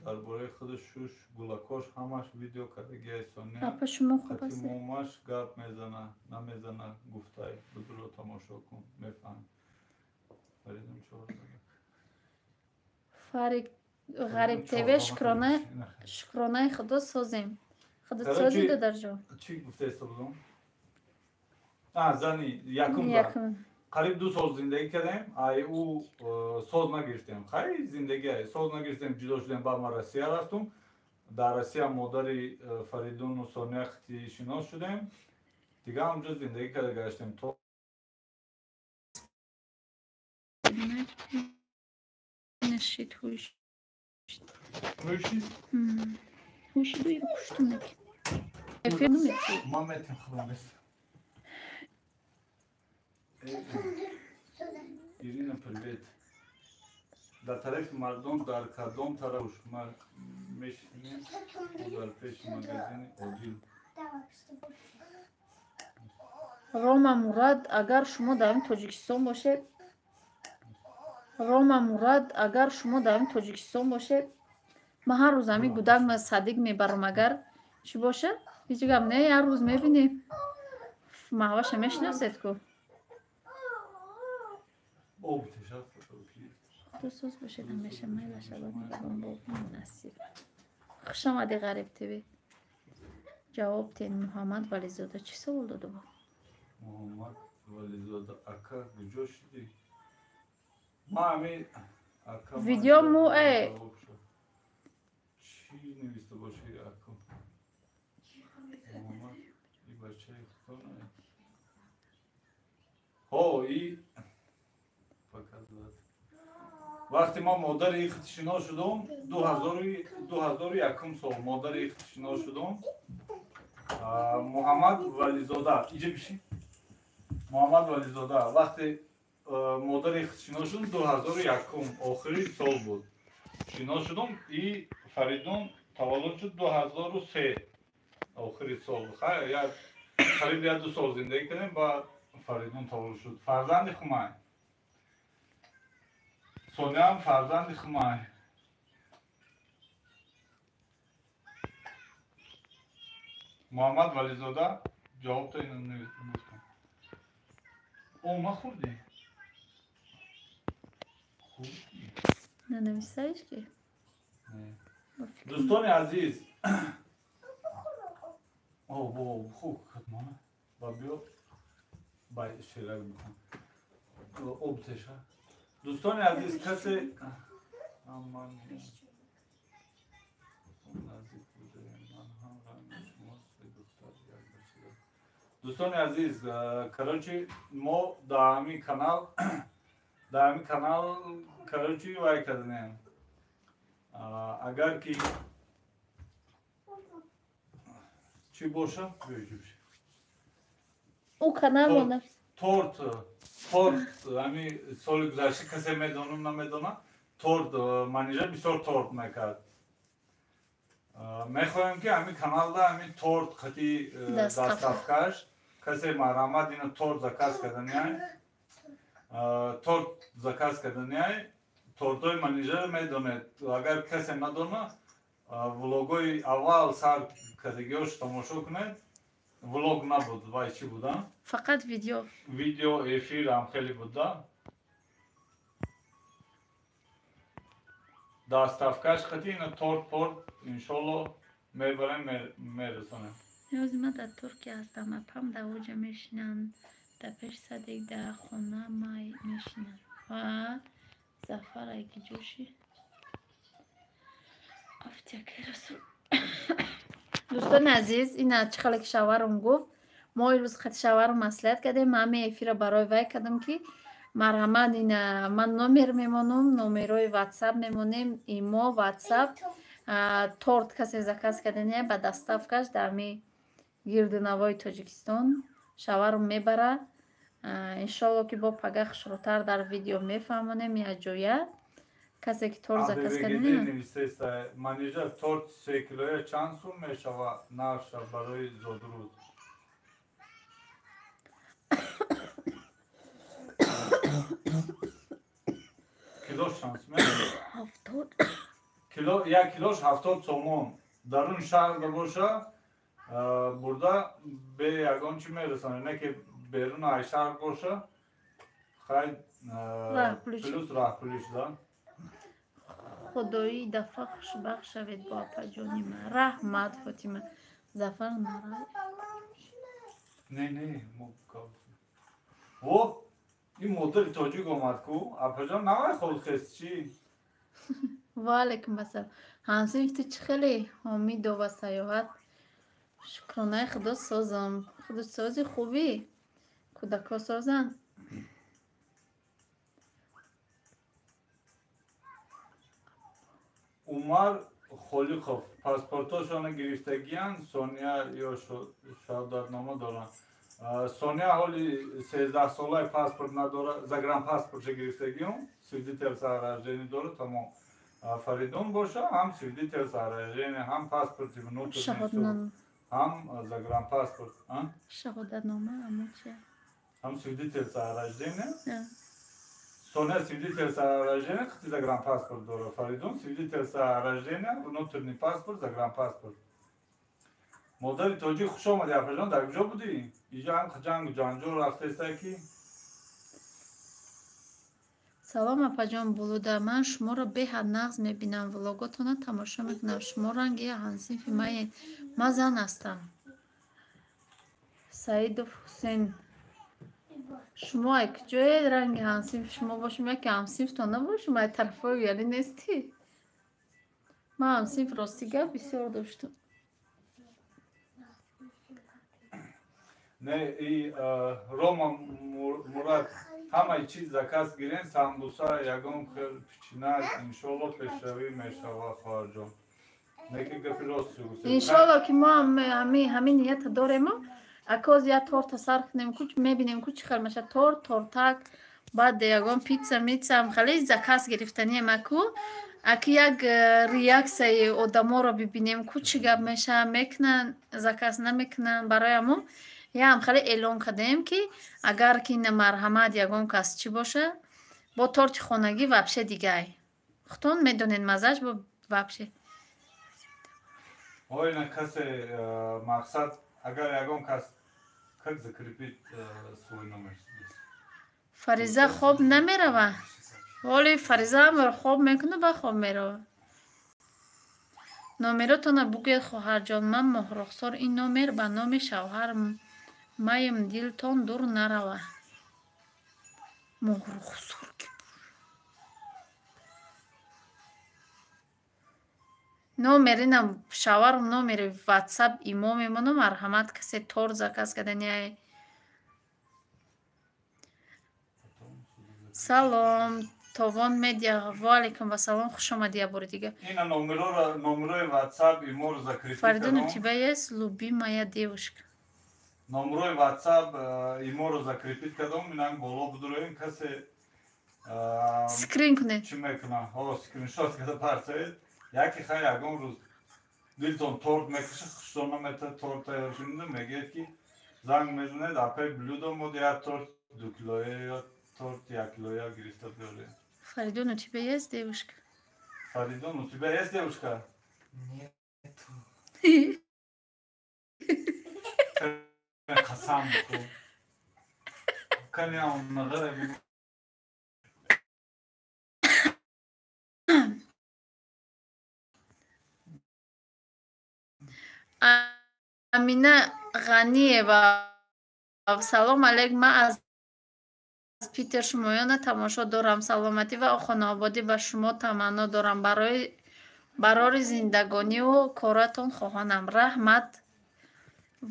дар бораи худи шуш, гулакош ҳамаш видео кардагиай Соня. Апа шумо хуб ҳастед? Момаш гап мезана, намезана, гуфтай, будро тамошо кун, мефаҳмӣ. Фаридун чор занак. Фарид Ғариб ТВ, шукронаи худо созем. Худо созӣ додарҷон. Чӣ гуфтаеста будум? Зани якум зан. Қариб 2 сол зиндагӣ кардем, ай ӯ соз нагирифтем. Хай зиндагӣ соз нагирифтем, ҷудо шудем, баъд ман Россия рафтум. Дар Россия модари Фаридуну Соня хати шинос шудем. Дига ҳамҷо зиндагӣ карда гаштем то нашид ҳуш. Ҳушиду пуштунак. Эфир намети. Ман метим худам бес. Ирина, привет. Дар тарафи мардон дар кадом тараф шумо мешинед? Дар пеши магазини Одил. Рома Мурад, агар шумо дар Тоҷикистон бошед, Рома Мурад, агар шумо дар Тоҷикистон бошед, ман ҳар рӯз ҳамин гудак садик мебарам, агар чӣ бошад? Ҳеҷ гап не, ҳар рӯз мебинем. Маҳваша мешиносед ку? Худо соз бошед ҳамеша, майлаш Аллоҳ нигаҳбон насиб. Хуш омадӣ Ғариб ТВ. Ҷавоб тен Муҳаммад Вализода чӣ савол дода буд? Муҳаммад Вализода, ака куҷо шудӣ? Ма ҳами ака видео му чӣ нависта бошӣ ака? Муҳаммад и бачаи худо ҳо и показывать. Вақте ма модари ихтишино шудум, 2001 сол модари ихтишино шудум. Муҳаммад Вализода, иҷа биши. Муҳаммад Вализода, вақте модари шинос шудам 2001, охири сол буд. Шинос шудам и Фаридун таваллуд шуд 2003, охири сол. Хай, як қариб як ду сол зиндагӣ кардем, баъд Фаридун таваллуд шуд. Фарзанди хумай. Соняам фарзанди хумай. Муҳаммад Вализода ҷавобто ина гуфтам. О, ма хӯрдӣ? Хӯрдӣ? Нанависаиш ки? Дӯстони азиз, о, бо хуб хатмона. Ба биё ба шерак бикун. Об теша. Дӯстони азиз, касе ман наздик будаем, ман ҳам ранги шумо, се духтар, як бача дорам. Дӯстони азиз, короче, мо дар ҳамин канал, короче, вай кардем. Агар ки чӣ боша, ӯ канал торт, ҳами соли гузашта касе медонам намедонам, торт Манижа бисёр торт мекард. Мехоҳем ки ҳамин каналда ҳамин торт қати доставкаш касе марҳамат ина торт заказ карданиай, торт заказ карданиай, тортҳои Манижаро медонед. Агар касе надона, влогҳои аввал сар кардагиҳош тамошо кунед. Влог набуд, вай чӣ буда? Фақат видео. Видео, эфир ҳам хеле буда. Доставкаш қати ина торт порт иншолло мебарем, мерасонем. Ҳозир ман дар Туркия ҳастам, апам дар оҷа мешинанд, дар пеши садик дар хона май мешинанд. Ва Зафар айки ҷоши. Афтяки расул. Дӯстони азиз, ина чӣ хеле ки шавҳарам гуфт, мо имрӯз хати шавҳарам маслиҳат кардем, ман ҳамин эфирро барои вай кардам ки марҳамат ина ман номер мемонам, номерҳои ватсап мемонем, имо, ватсап, торт касе заказ кардания ба доставкаш дар ҳамин гирду навои Тоҷикистон шавҳарам мебара. Иншолло ки бо пага хушрӯтар дар видео мефаҳмонем якҷоя. Касе ки торт заказ кардания. Манижа, торт се килоя чанд сум мешава нархша барои зодрӯз? Килош чанд сум? 70. Кило, як килош 70 сомон. Дарун шаҳр боша, бурда бе ягон чӣ мерасонад, не ки берун ай шаҳр боша, хай плюс раҳпулиш да. Худои дафъа хушбахт шавед бо апаҷони ман. Раҳмат, Фотима. Зафар нарай. Не, не, мо во, ин модари тоҷик омад ку, апаҷон навай холхест чӣ? Ва алайкум ассалом. Ҳамсинфи ту чӣ хеле ҳомидо ва саёҳат? Шукронаи Худо созам. Худо сози хубӣ? Кӯдакҳо созанд? Умар Холиқов паспортҳошонро гирифтагиянд, Сония ё шаҳодатнома доранд. Сония ҳоли 13 солаи паспорт надорад, загранпаспортша гирифтагиюм, свидетельство о рождении дорад, тамом. Фаридун боша, ҳам свидетельство о рождении, ҳам паспорти внутренний, ҳам загранпаспорт. Шаҳодатнома амо чи? Ҳам свидетельство о рождении. Соня свидетельство о рождении, қити загранпаспорт дорад. Фаридун свидетельство о рождении, внутренний паспорт, загранпаспорт. Модари тоҷик хуш омадӣ, апаҷон, дар куҷо будӣ? Иҷо ҳам ҷангу ҷанҷол рафтаиста ки? Салом, апаҷон Булуда, ман шуморо беҳад нағз мебинам, влоготонро тамошо мекунам. Шумо ранги ҳамсинфи маед. Ман зан ҳастам. Саидов Ҳусен. Шумо ай куҷоед ранги ҳамсинфи шумо бошем, яке ҳамсинфтон набошем, ай тарафҳои ялӣ нестӣ? Ман ҳамсинф рости гап бисёр доштам. Не, и Рома Мурад ҳамаи чиз заказ гирен, самбуса, ягон хел пичинак, иншолло пешравӣ мешава, хоҳарҷон. Не ки гапи рост гуфтед. Иншолло ки мо ҳамин нията дорем, акоз я торта сар кунем, ку мебинем ку чӣ хел мешавад. Торт, тортак, Баъд ягон питса митсам хеле заказ гирифтанием аку. Аки як реаксияи одаморо бибинем ку чӣ гап мешава, мекунанд, заказ намекунанд. Барои ҳамон ям хеле эълон кардем, ки агар ки ина марҳамат ягон кас чӣ боша, бо торти хонагӣ вообще дигай. Худтон медонед маззаш бо вообще. Ой, на касе мақсад, агар ягон кас как закрепить свой номер здесь? Фариза хоб намерава. Воли Фариза ҳамро хоб мекуна, ба хоб мерава. Номеротона бугӯед, хоҳарҷон, ман Моҳрухсор, ин номер ба номи шавҳар маем, дилтон дур нарава. Моҳрухсор ки номер инам шавҳарам номери ватсап имо мемонам, марҳамат касе торт заказ кардани. Салом, Товон Медиа, ва алайкум вассалом, хуш омадӣ як бори дига. Ина номерои ватсап иморо закрепить Фаридун, у кардам. тебя есть любимая девушка? Номерои ватсап иморо закрепить кардам, инам боло будуроем, касе Скрин кунед. чӣ мекунам? Ҳо, скриншот карда партоед. Яке хай ягон рӯз дилтон торт мекашад, хуштон намета торт тайёр шунида, мегӯяд ки занг мезанед, апай блюдо мод як торт дукилоя ё торт яккилоя гирифта биёред. Фаридун, у тебя есть девушка? Фаридун, у тебя есть девушка? Нету. Қасам бихӯр. Кани оннағара бигӯ. Амина Ғаниева, салом алейк, ман аз Питер шумоёна тамошо дорам. Саломатӣ ва хонаободӣ ба шумо таманно дорам. Барои барори зиндагониву коратон хоҳонам. Раҳмат.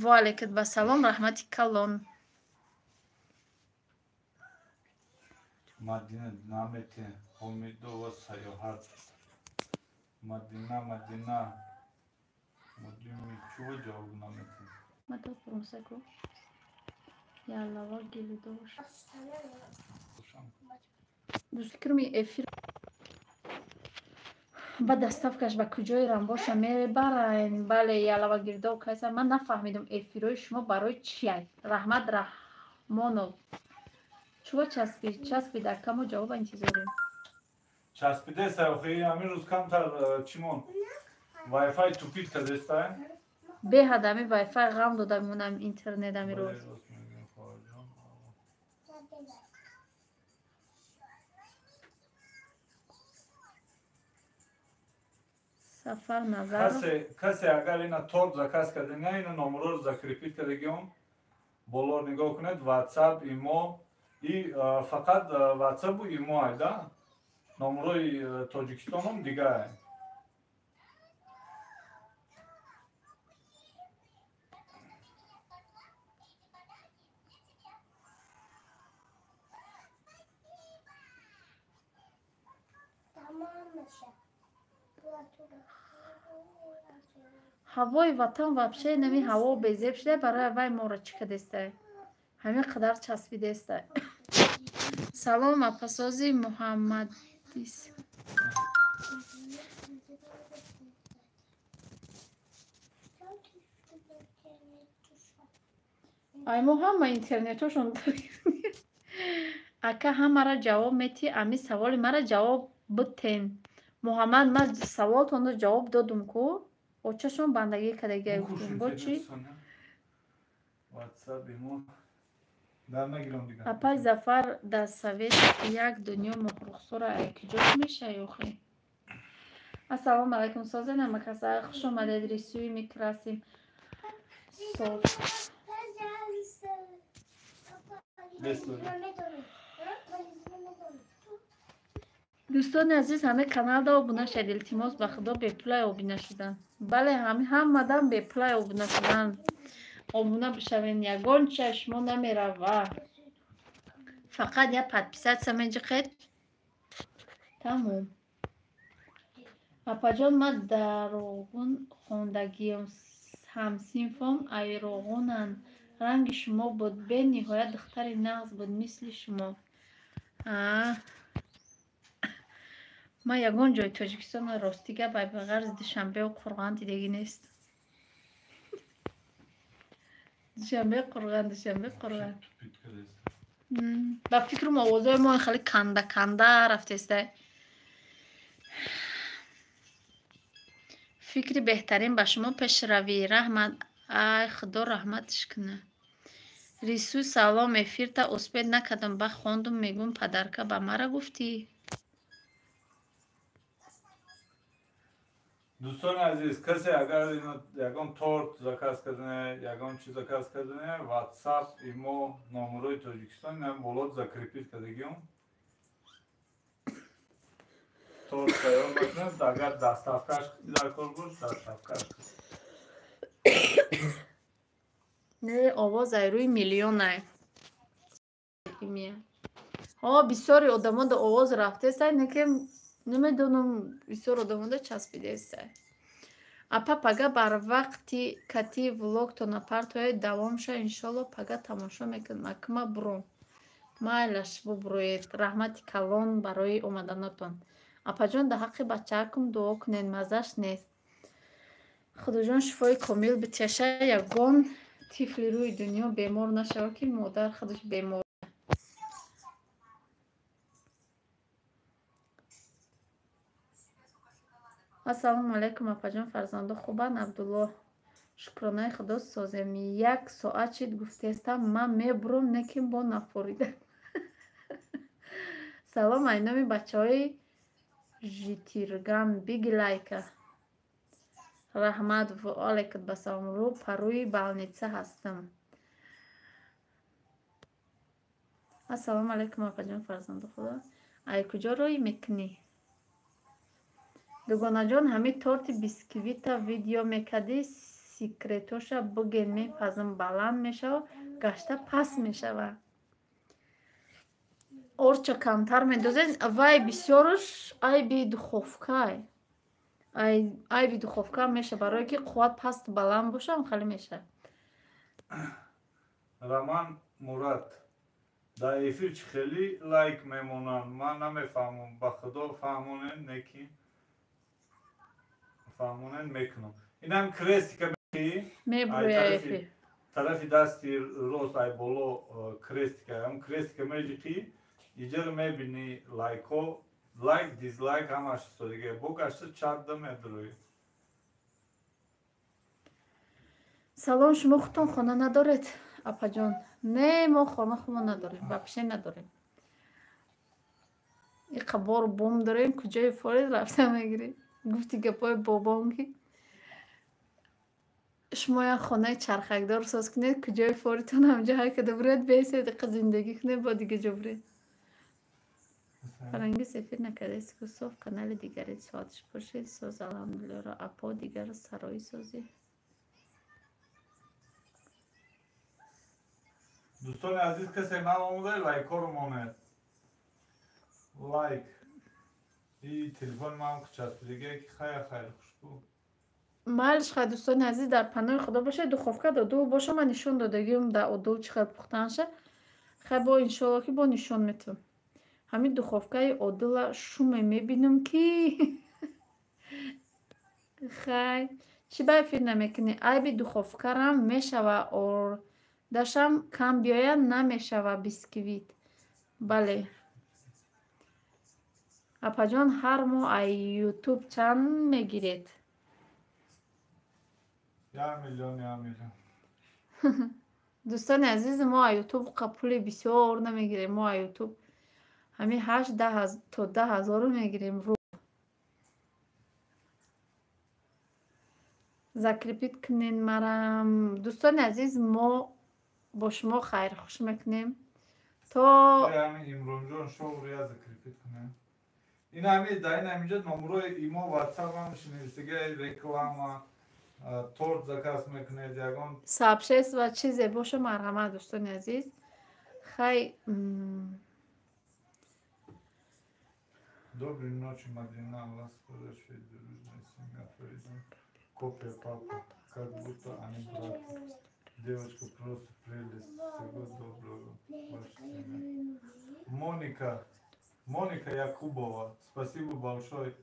Ва алейкум вассалом, раҳмати калон. Мадина намете Ҳомидова сайёҳат. Мадина, Мадина. Мадими чува ҷавоб намете? Мадад Румсаку. Яллава гелидош. Дӯстикрми эфир ба доставкаш ба куҷои рамбоша мебарайн? Бале, ялава гирдоб кайса. Ман нафаҳмидам эфирҳои шумо барои чиай. Раҳмат Раҳмонов. Чува часпид? Часпид акамо ҷавоба интизорем. Часпидеста, охи ҳамин рӯз камтар чӣ мон? Wi-Fi тупит кардеста? Беҳад ҳами Wi-Fi ғам дода мемонам интернет ҳами Бале, рӯз. рост мегӯем, хоҳарҷон. Сафар Назаров. Касе агар ина торт заказ карда, не, ина номерро закрепить кардагион, боло нигоҳ кунед, WhatsApp, имо и фақат WhatsApp-у имо айда. Номерои Тоҷикистонам дига ай. Ҳавои ватан вообще нами ҳаво безеб шуда, барои вай моро чӣ кардестай? Ҳамин қадар часпидестай. Салом, апасози Муҳаммадис. Ай мо ҳама интернетошон ака ҳамара ҷавоб мети, ами саволи мара ҷавоб битен. Муҳаммад, ман саволтонро ҷавоб додум ку. Очашон бандагӣ кардагия гуфтум. Бо чӣ? WhatsApp имо дар нагирам дигар. Апай Зафар дар совет як дунё моҳрухсора ай куҷо мешавӣ охи? Ассалому алайкум, созен ҳамакаса, хуш омадед, рисуи микрасим. Соф. Дӯстони азиз, ҳамаи каналда обуна шавед, илтимос ба худо, бепулай обуна шудан. Бале, ҳамадан бепулай обуна шудан. Обуна бишавед, ягон чиз шумо намерава. Фақат як подписаться меҷиқед. Тамом. Апаҷон, ман дар Роғун хондагиам, ҳамсинфом айроғунанд. Ранги шумо буд, бениҳоят духтари нағз буд, мисли шумо. Ман ягон ҷои Тоҷикистонро ростӣ гап ба ғарзи Душанбеу Қурғон дидагӣ нест. Душанбе Қурғон, Душанбе Қурғон. Ба фикрам овозҳои мо хеле канда канда рафтеста. Фикри беҳтарин ба шумо пешравӣ. Раҳмат. Ай худо раҳматш кунад. Рису салом, эфирта успед накардам, ба хондум, мегӯм падарка ба мара гуфтӣ. Дӯстони азиз, касе агар ягон торт заказ кардане, ягон чиз заказ кардане, WhatsApp имо номерои Тоҷикистон инам боло закрепит кардагиём. Торт тайёр мекунад, агар доставкаш дар кор бош, доставкаш. Не, овоз ай рӯи миллионай. О, бисёри одамода овоз рафтесай, неке намедонам, бисёр одамода часпидесай. Апа пага бар вақти кати влогтона партояд, давом ша, иншолло пага тамошо мекунам. Акма буром. Майлаш бубуроед. Раҳмати калон барои омаданатон. Апаҷон, дар ҳаққи бачаакум дуо кунед, маззаш нест. Худоҷон шифои комил битеша, ягон тифли рӯи дунё бемор нашава, ки модар худаш бемор. Ассалому алайкум, апаҷон, фарзандо хубанд? Абдуллоҳ, шукронаи худо созем. Як соат шид гуфтестам, ман мебурам, неким бо нафорида. Салом ай номи бачаҳои Житирган, биги лайка. Раҳмат ва алайкум басалом. Рӯ парӯи балница ҳастам. Ассалому алайкум, апаҷон, фарзанди худо. Ай куҷо рӯй мекунӣ? Дугонаҷон, ҳамин торти бисквита видео мекардӣ, секретоша буген, мепазм, баланд мешава, гашта паст мешава. Орча камтар медозед, вай бисёрш айби духовкай. Айби духовка меша, барое ки қувват паст баланд бошам, хеле меша. Роман Мурат, дар эфир чӣ хеле лайк мемонанд, ман намефаҳмам, ба худо фаҳмонед, неки фаҳмонед мекунам. Инам крестика мебурӯя эфир. Тарафи дасти рост ай боло крестика, ам крестика меҷиқӣ, иҷаро мебинӣ лайкҳо, лайк, дизлайк ҳамаш чизо дига. Бо гашта чат да медурӯӣ. Салом, шумо худтон хона надоред, апаҷон? Не, мо хона хумо надорем, вообще надорем. Иқа бору бом дорем, куҷои форид рафта мегирем. Гуфти гапҳои бобом, ки шумо як хонаи чархакдор соз кунед, куҷои форитон ҳамҷо ҳар када буред, бесед, иқа зиндагӣ кунед, бо дига ҷо буред. Фарангиз эфир накардаест ку соф канали дигаре соатш бошед, соз алҳамдулиллоҳро апо дигар сарои созӣ. Дӯстони азиз, касе нав омода, лайкҳоро монед. Лайк. И телефони ман часпидагие ки хайр хайр хушбу. Майлиш хай, дӯстони азиз, дар паноҳи худо бошед. Духовка додул боша, ман нишон додагиам дар одул чӣ хел пухтанша. Хай бо иншолло ки бо нишон метавам. Ҳамин духовкаи одула шуме мебинам ки хай чӣ ба эфир намекунӣ? Айби духовкарам мешава, ордашам кам биёяд намешава бисквит. Бале. Апаҷон, ҳар моҳ ай ютуб чанд мегиред? 1 миллион, 1 миллион. Дӯстони азиз, мо ай ютуб пули бисёр намегирем. Мо ай ютуб ҳамин 8 то 10 ҳазору мегирем. Ру закрепит кунед марам. Дӯстони азиз, мо бо шумо хайрхуш мекунем то Имронҷон шоу закрепит кунем. Ин ҳами дар ин ҳаминҷо номерои имо WhatsApp ҳам шинависига, реклама, торт заказ мекунед, ягон сообщество ва чизе боша, марҳамат, дӯстони азиз. Хай Доброй ночи, Мадина, вас спрашивает дружная семья Фаридун. Копия папы, как будто они брат. Девочка просто прелесть. Всего доброго, ваша семья. Моника. Моника Якубова, спасибо большое.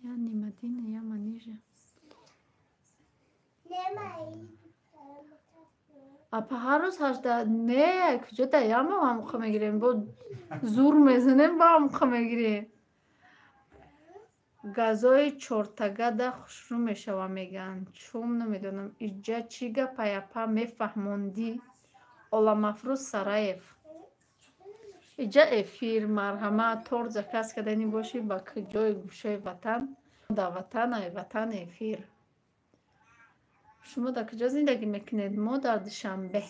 Я не Мадина, я Манижа. Апа, ҳар рӯз 18 не, куҷо да ямо ҳамқа мегирем, бо зур мезанем, ба ҳамқа мегирем. Газои чортагада хушрӯ мешава, мегӯянд. Чум намедонам. Иҷа чӣ гапай, апа, мефаҳмондӣ? Оламафрӯз Сараев. Иҷа эфир, марҳамат, торт заказ кардани бошӣ ба куҷои гӯшаи ватан? Да ватан, ай ватан эфир. Шумо дар куҷо зиндагӣ мекунед? Мо дар Душанбе.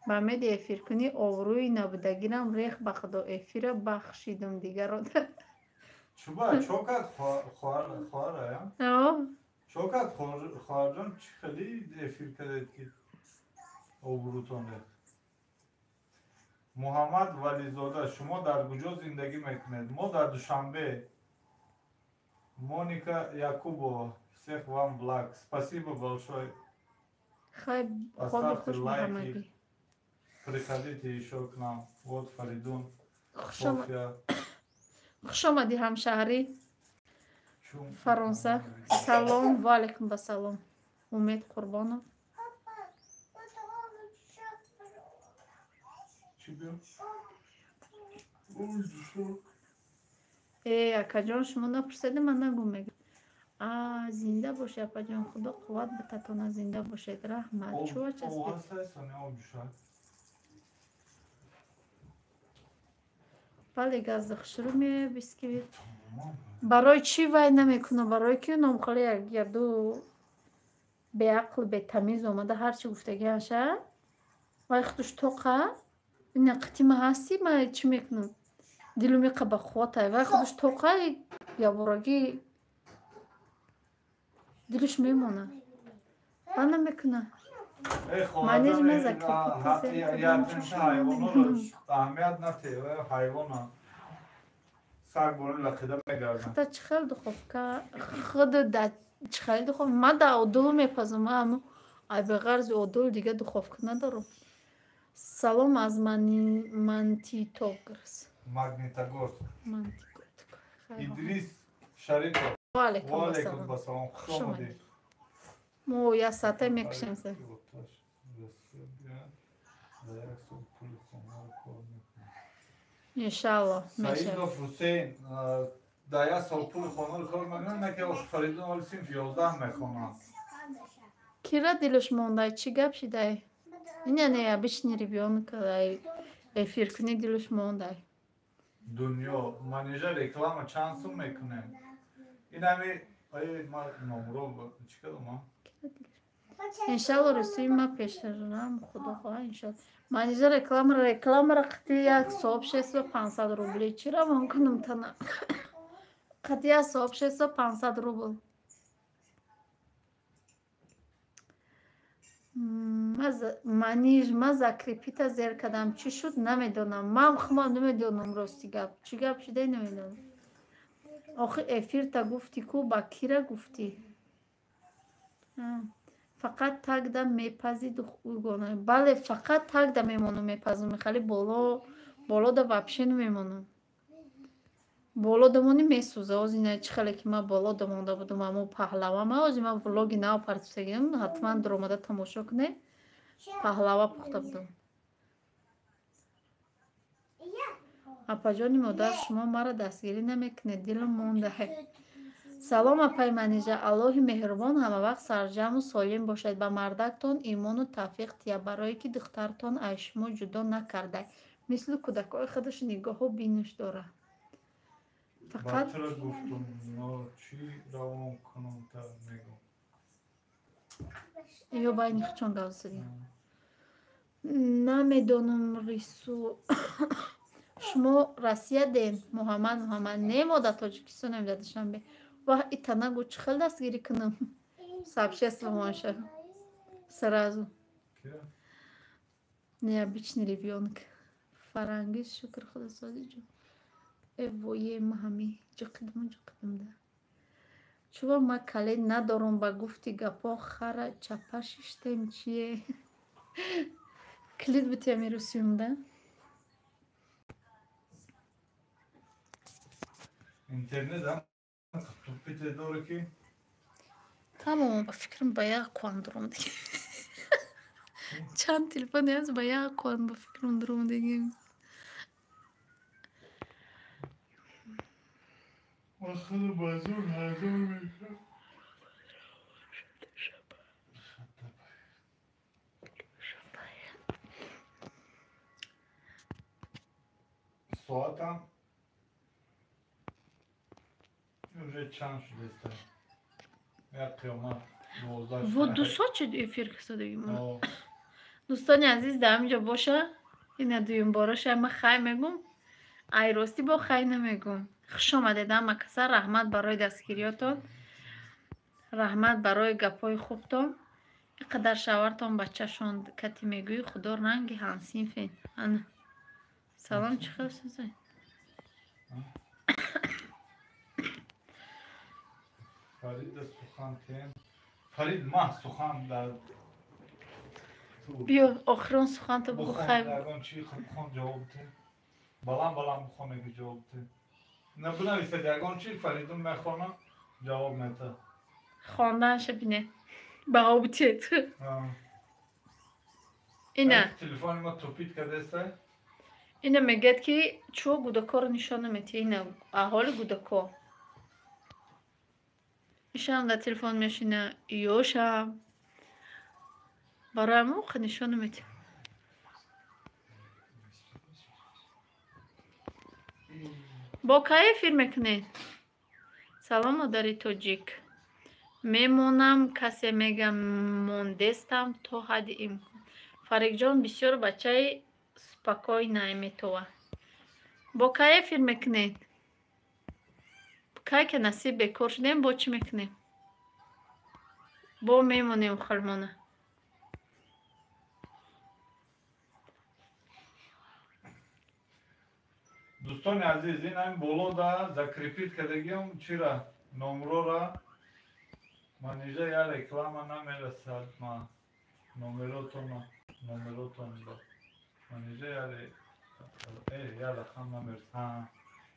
Ба умеди эфиркунӣ обрӯи набудагирам рех, ба худо, эфира бахшидум дигаро. Чуба, чокат хоҳарая? Чокат хоҳарҷон, чӣ хеле эфир кардед ки обрӯтон рехт? Муҳаммад Вализода, шумо дар куҷо зиндагӣ мекунед? Мо дар Душанбе. Моника Якубова, всех вам благ. Спасибо большое. Поставьте лайки. Приходите еще к нам. Вот Фаридун, София. Хуш омадӣ, ҳамшаҳрӣ. Фаронса. Салом, ва алайкум басалом. Умед Қурбонов. Э, акаҷон, шумо напурседи, ман нагум мегӯям. А, зинда бошед, апаҷон, худо қувват битатона, зинда бошед, раҳмат. Чува часпид? Бале, газда хушрӯ меояд бисквит. Барои чӣ вай намекунам? Барои ки номхоли як яду беақл, бетамиз омада ҳарчи гуфтагиаша, вай худуш тоқа, ина қити ма ҳастӣ, ма чӣ мекунам? Дилу меқа ба қувватай, вай худуш тоқа, яборагӣ дилуш мемона. Вай намекуна. Манеж ма аҳамият нате, ҳайвона. Саг бори лақида мегардам. Хата чӣ хел духовка? Худ да чӣ хел духовка? Ма да одул мепазам, ма аму ай беғарзи одул дига духовка надорам. Салом аз Мантитогрс. Магнитогорск. Идрис Шарипов. Ва алайкум Ва алайкум ассалом. басалом. Хуш Хуш омадед. омадед. Мо як соата мекушем се. Иншалло, мешавад. Саидов Ҳусейн дар як сол пули хонаро кор мекунад, не ки Фаридун оли синфи 11 мехонад. Кира дилаш мондай, чӣ гап шидай? Иня не обычный ребёнок, ай эфиркунӣ дилаш мондай. Дунё, Манижа реклама чанд сум мекунем? Ин ҳами ай ма номро чӣ кардам а? Иншалло, рӯсии ма пешрам, худо хоҳа, иншалло. Манижа рекламара қити як сообщество 500 рубли. Чӣ равон кунам тана? Қити як сообщество 500 рубл. Маниж, ма закрепита зер кардам. Чӣ шуд, намедонам. Ман худам намедонам, рости гап. Чӣ гап шудай, намедонам. Охи эфирта гуфтӣ ку, ба кира гуфтӣ? Фақат тагда мепази дугона. Бале, фақат тагда мемонам, мепазам. Хали боло да вообще намемонам. Боло дамони месӯза. Ози на чӣ хеле ки ман боло да монда будам, амо паҳлава. Ман ози ман влоги нав партофтагиам, ҳатман дуромада тамошо кунед. Паҳлава пухта будам. Апаҷони модар, шумо маро дастгирӣ намекунед, дилам монда. Салом, апай Манижа, Аллоҳи меҳрубон ҳамавақт сарҷамъу солим бошед. Ба мардактон имону тавфиқ тия, барое ки духтартон аз шумо ҷудо накардай. Мисли кӯдакҳои худаш нигоҳу биниш дорад. Фақат Ба туро гуфтум, но чӣ равон кунам та мегӯм. Ё байни хучон гап задем. Намедонам рису. Шумо Россия дем, Муҳаммад, Муҳаммад. Не, мо дар Тоҷикистонем, дар Душанбе. Ваҳ, ита нагӯ, чӣ хел дастгирӣ кунам? Сообщество моша. Сразу. Необычный ребёнок. Фарангиз, шукр худосозӣ ҷон. Э, вое, ма ҳами ҷиқидму ҷиқидм да. Чува ма кале надорам, ба гуфти гапҳо хара чапа шиштем чие? Килид бутия мерусиюм да? Интернет тупите дора ки. Тамом, ба фикрам, ба як қуан дуром дига. Чанд телефоне ҳаст, ба як қуан, ба фикрам, дуром дигем. Вахту ба зур ҳазор мешавад. Соатам уже чанд шудааст? Як қиёмат. Во, 2 соат шуд эфир кисодагим. Дӯстони азиз, дар ҳаминҷо боша. Ина дуюмбораша ма хай мегум. Ай ростӣ бо хай намегум. Хуш омадед ҳама каса, раҳмат барои дастгириётон, раҳмат барои гапҳои хубтон. Ин қадар шавҳартон бачашон кати мегӯӣ, худо ранги ҳамсинфен. Ана. Салом, чӣ хел созед? Фарида сухан тем. Фарид маҳ сухан дар Биё, охирон суханто бугӯ, хай. Ягон чи бухон, ҷавоб те. Баланд баланд бухон, меги ҷавоб те. На, бинависед ягон чи, Фаридун мехона, ҷавоб мета. Хонданша бине. Баҳо бутед. Ина. Телефони ма тупит кардеста. Ина мегӯяд, ки чӯ гудакоро нишон наметиҳӣ. Ина аҳоли гудако. Ишам дар телефон мешина, ёшам. Барои ҳамон нишон наметиҳ. Бо кай эфир мекунед? Салом, модари тоҷик. Мемонам, касе мега мондестам то ҳадди имкон. Фарикҷон бисёр бачаи спокойный метова. Бо кай эфир мекунед? Кай ки насиб бекор шудем, бо чӣ мекунем? Бо мемонем халмона. Дӯстони азиз, ин ҳамин боло да закрепить кардагиам чира номрора манижа я реклама намерасад ма номеротона номеротон ба манижа я я рақам намерасад.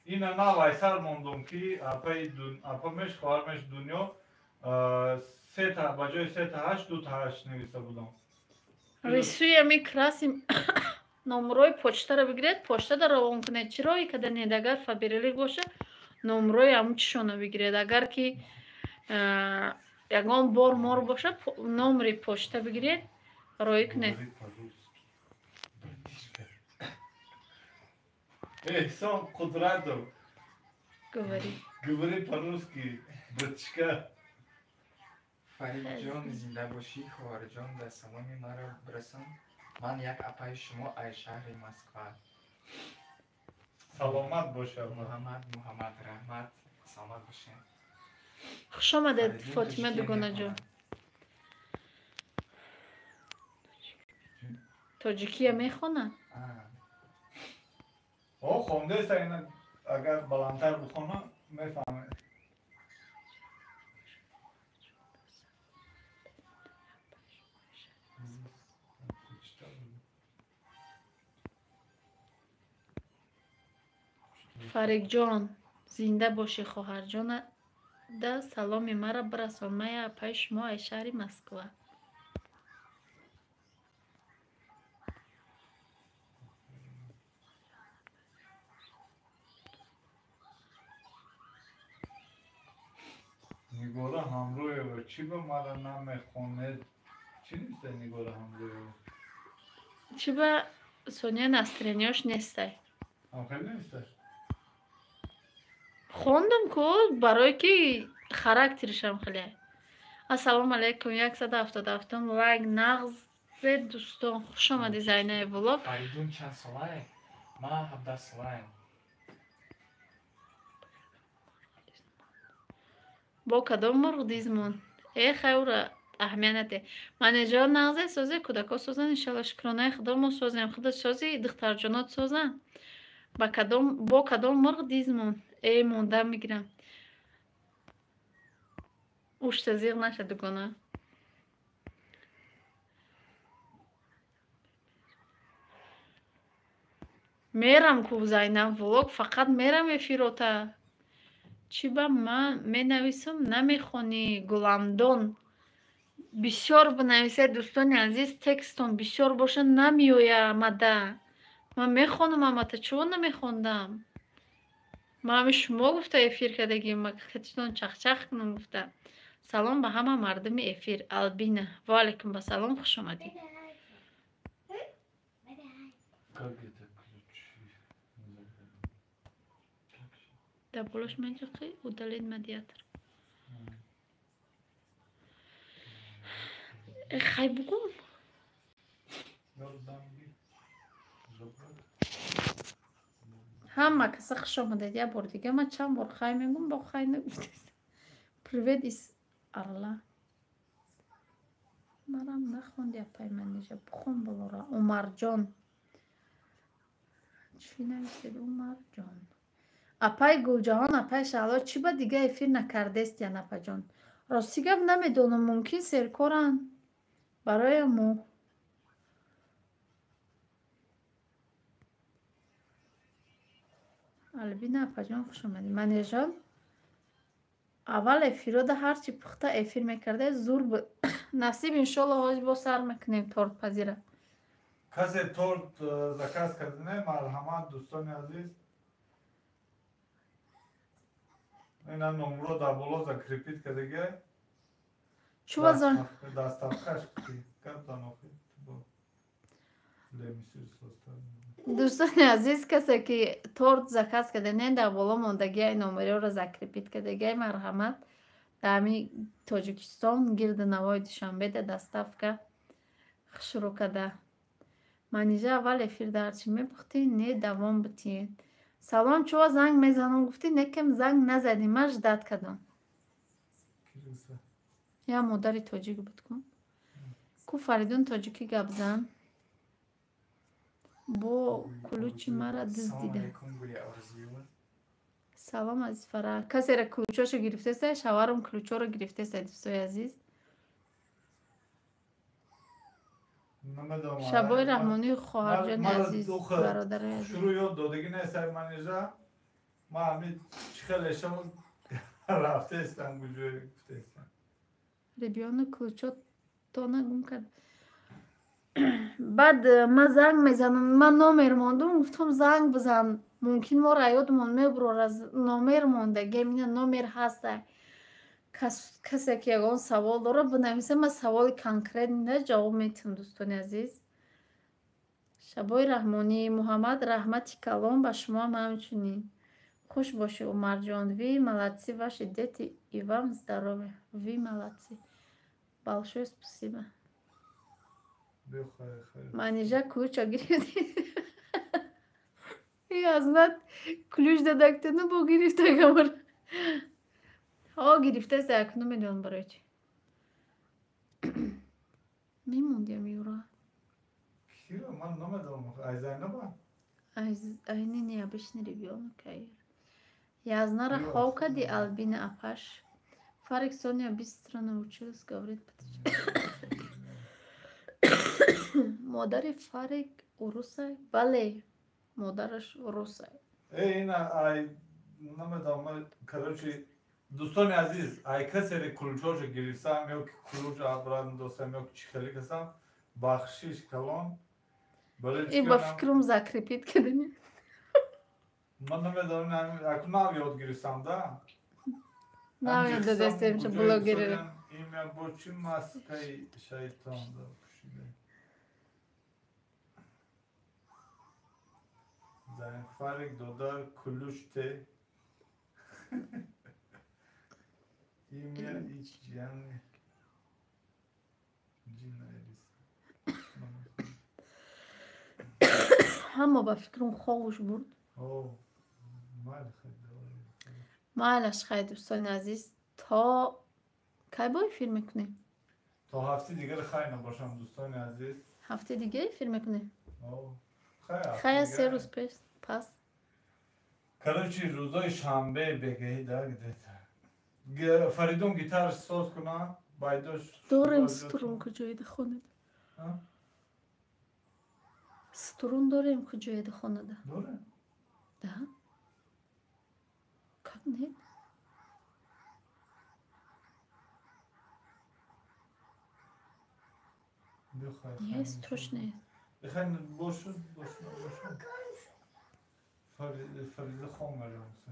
Ина нав айсар мондум ки апаи апа меш хоҳар меш дунё сета ба ҷои сета ҳашт дута ҳашт нависта будам. Рисуями красим. Номрои почтаро бигиред, почтада равон кунед. Чӣ роҳе када нед? Агар Фаберлик боша, номрои ҳамун чишона бигиред. Агар ки ягон бор мор боша, номри почта бигиред, роӣ кунед. Эҳсон Қудратов. Говори. Говори по-русски, братишка. Фаридҷон, зинда бошӣ, хоҳарҷон, да саломи маро бирасон. Ман як апаи шумо аз шаҳри Москва. Саломат бошад. Муҳаммад Муҳаммад, раҳмат, саломат бошед. Хуш омадед, Фотима дугонаҷон. Тоҷикия мехонад? О, хондеста ина, агар баландтар бихона, мефаҳмед. Фарикҷон, зинда бошӣ, хоҳарҷона, да саломи маро бирасон. Ман як апаи шумо аз шаҳри Москва. Нигора Ҳамроева, чӣ ба мара намехонед? Чӣ неста, Нигора Ҳамроева? Чӣ ба Соня настроение ш нестай? Ҳам хеле неста? Хондум ку, барое ки характеришам хеле. Ассалому алайкум, 177-ум лайк, нағзе, дӯстон, хуш омадӣ, Зайнаи влог. Фаридун чанд солае? Ман 17 солаем. Бо кадом мурғ дизмон? Э, хайура аҳамият наде. Манеҷерон нағзе, созе, кӯдако созанд, иншалло, шукронаи худо, мо созем. Худо сози, духтарҷонот созанд. Ба кадом, бо кадом мурғ дизмон? Э, монда мегирам. Ушта зиғ наша, дугона. Мерам ку Зайнаб влог, фақат мерам эфирота. Чӣ ба ман менависам, намехонӣ, Гуламдон? Бисёр бинависед, дӯстони азиз, текстон бисёр боша, намеоя мада. Ман мехонам амата, чаро намехондам? Ман ҳами шумо гуфта эфир кардагим, катитон чахчах кунам гуфта. Салом ба ҳама мардуми эфир. Албина, ва алайкум ассалом, хуш омадӣ. Дар болош меҷиқӣ, удалить медиатор. Хай бугум. Ҳама каса хуш омадед. Як бор дига ман чанд бор хай мегум, бо хай нагуфтест. Привет из Орла. Марам нахонди апай Манижа, бухон болора. Умарҷон. Чӣ нависед Умарҷон? Апай Гулҷаҳон, апай Шаҳло, чӣ ба дига эфир накардестиян, апаҷон? Рости гап намедонам, мумкин серкоранд барои мо. Албина апаҷон, хуш омадӣ. Манижон, аввал эфирода ҳарчи пухта эфир мекарда, зур буд. Насиб, иншолло, ҳозир бо сар мекунем тортпазира. Касе торт заказ кардане, марҳамат, дӯстони азиз. Ина номро дар боло закрепить кардага. Чува зон? Доставкаш гап зан охи. Дӯстони азиз, касе ки торт заказ кардане, дар боло мондагиай номероро закрепить кардагиай, марҳамат. Дар ҳами Тоҷикистон гирди навои Душанбе да доставка шурӯъ карда. Манижа, аввал эфир дар чӣ мепухтӣ, не давом битиед. Салом, чува занг мезанам гуфтӣ, некем занг назадӣ, ман ждат кардам. Я модари тоҷик буд ку. Ку Фаридун тоҷикӣ гап зан. Бо кулучи мара дуздида. Салом, азиз Фара. Касера ключошо гирифтеста, шаварам ключоро гирифтеста, дӯстои азиз. Шабои Раҳмонӣ, хоҳарҷони азиз, бародарои азиз. Шурӯъ ёд додагӣ нест, Манижа. Ман ҳами чӣ хеле шава рафтаестам, куҷое гуфтаестам. Ребёнок ключотона гум кард. Баъд ман занг мезанам, ман номер мондум, гуфтам занг бизан, мумкин моро ёдмон мебурора, номер мондагиам, ина номер ҳаста. Касе ки ягон савол дорад, бинависа, ман саволи конкретно ҷавоб метиҳам, дӯстони азиз. Шабои Раҳмонӣ, Муҳаммад, раҳмати калон ба шумоам ҳамчунин. Хуш бошӣ, Умарҷон. Вы молодцы, ваши дети и вам здоровья. Вы молодцы. Большое спасибо. Манижа ключа гирифти. Язнат ключ дадактину бо гирифта гамар. Ҳо, гирифтаст, акну медонам барои чӣ. Мемондиам юра. Киро? Ман намедонам. Ай Зайнаба? Айни необычный ребёнок. Язнара хов кади, Албина апаш. Фарик, Соня быстро научилась говорить. Модари Фарик урусай? Бале, модараш урусай. Э, ина ай намедонам, короче, дӯстони азиз, ай касере ключошо гирифтам ё ки ключ обратно достам ё ки чӣ хеле касам, бахшиш калон. И ба фикрам закрепить кардани. Ман намедонам, аку нав ёд гирифтам, да? Нав ёд додастем, ша блогерера. Имя бо чӣ маскаи шайтон пӯшида? Зайн Фарик додар ключ те. Имя ич ҷани Ҷина Элиса. Ҳама ба фикрам ховуш бурд. Майлаш, хай, дӯстони азиз, то кай бо эфир мекунем? То ҳафтаи дигар хай набошам, дӯстони азиз. Ҳафтаи дига эфир мекунем? Хай, 3 рӯз пеш пас. Короче, рӯзои шанбе бегаҳӣ да где-то. Фаридун гитар соз куна, байдош. Дорем струн куҷоида хонед? Струн дорем куҷоеда хонада? Дорем? Да? Как нет? Есть, точно есть. Бихай бошу, бошу, бошу. Фариза хом мерамса.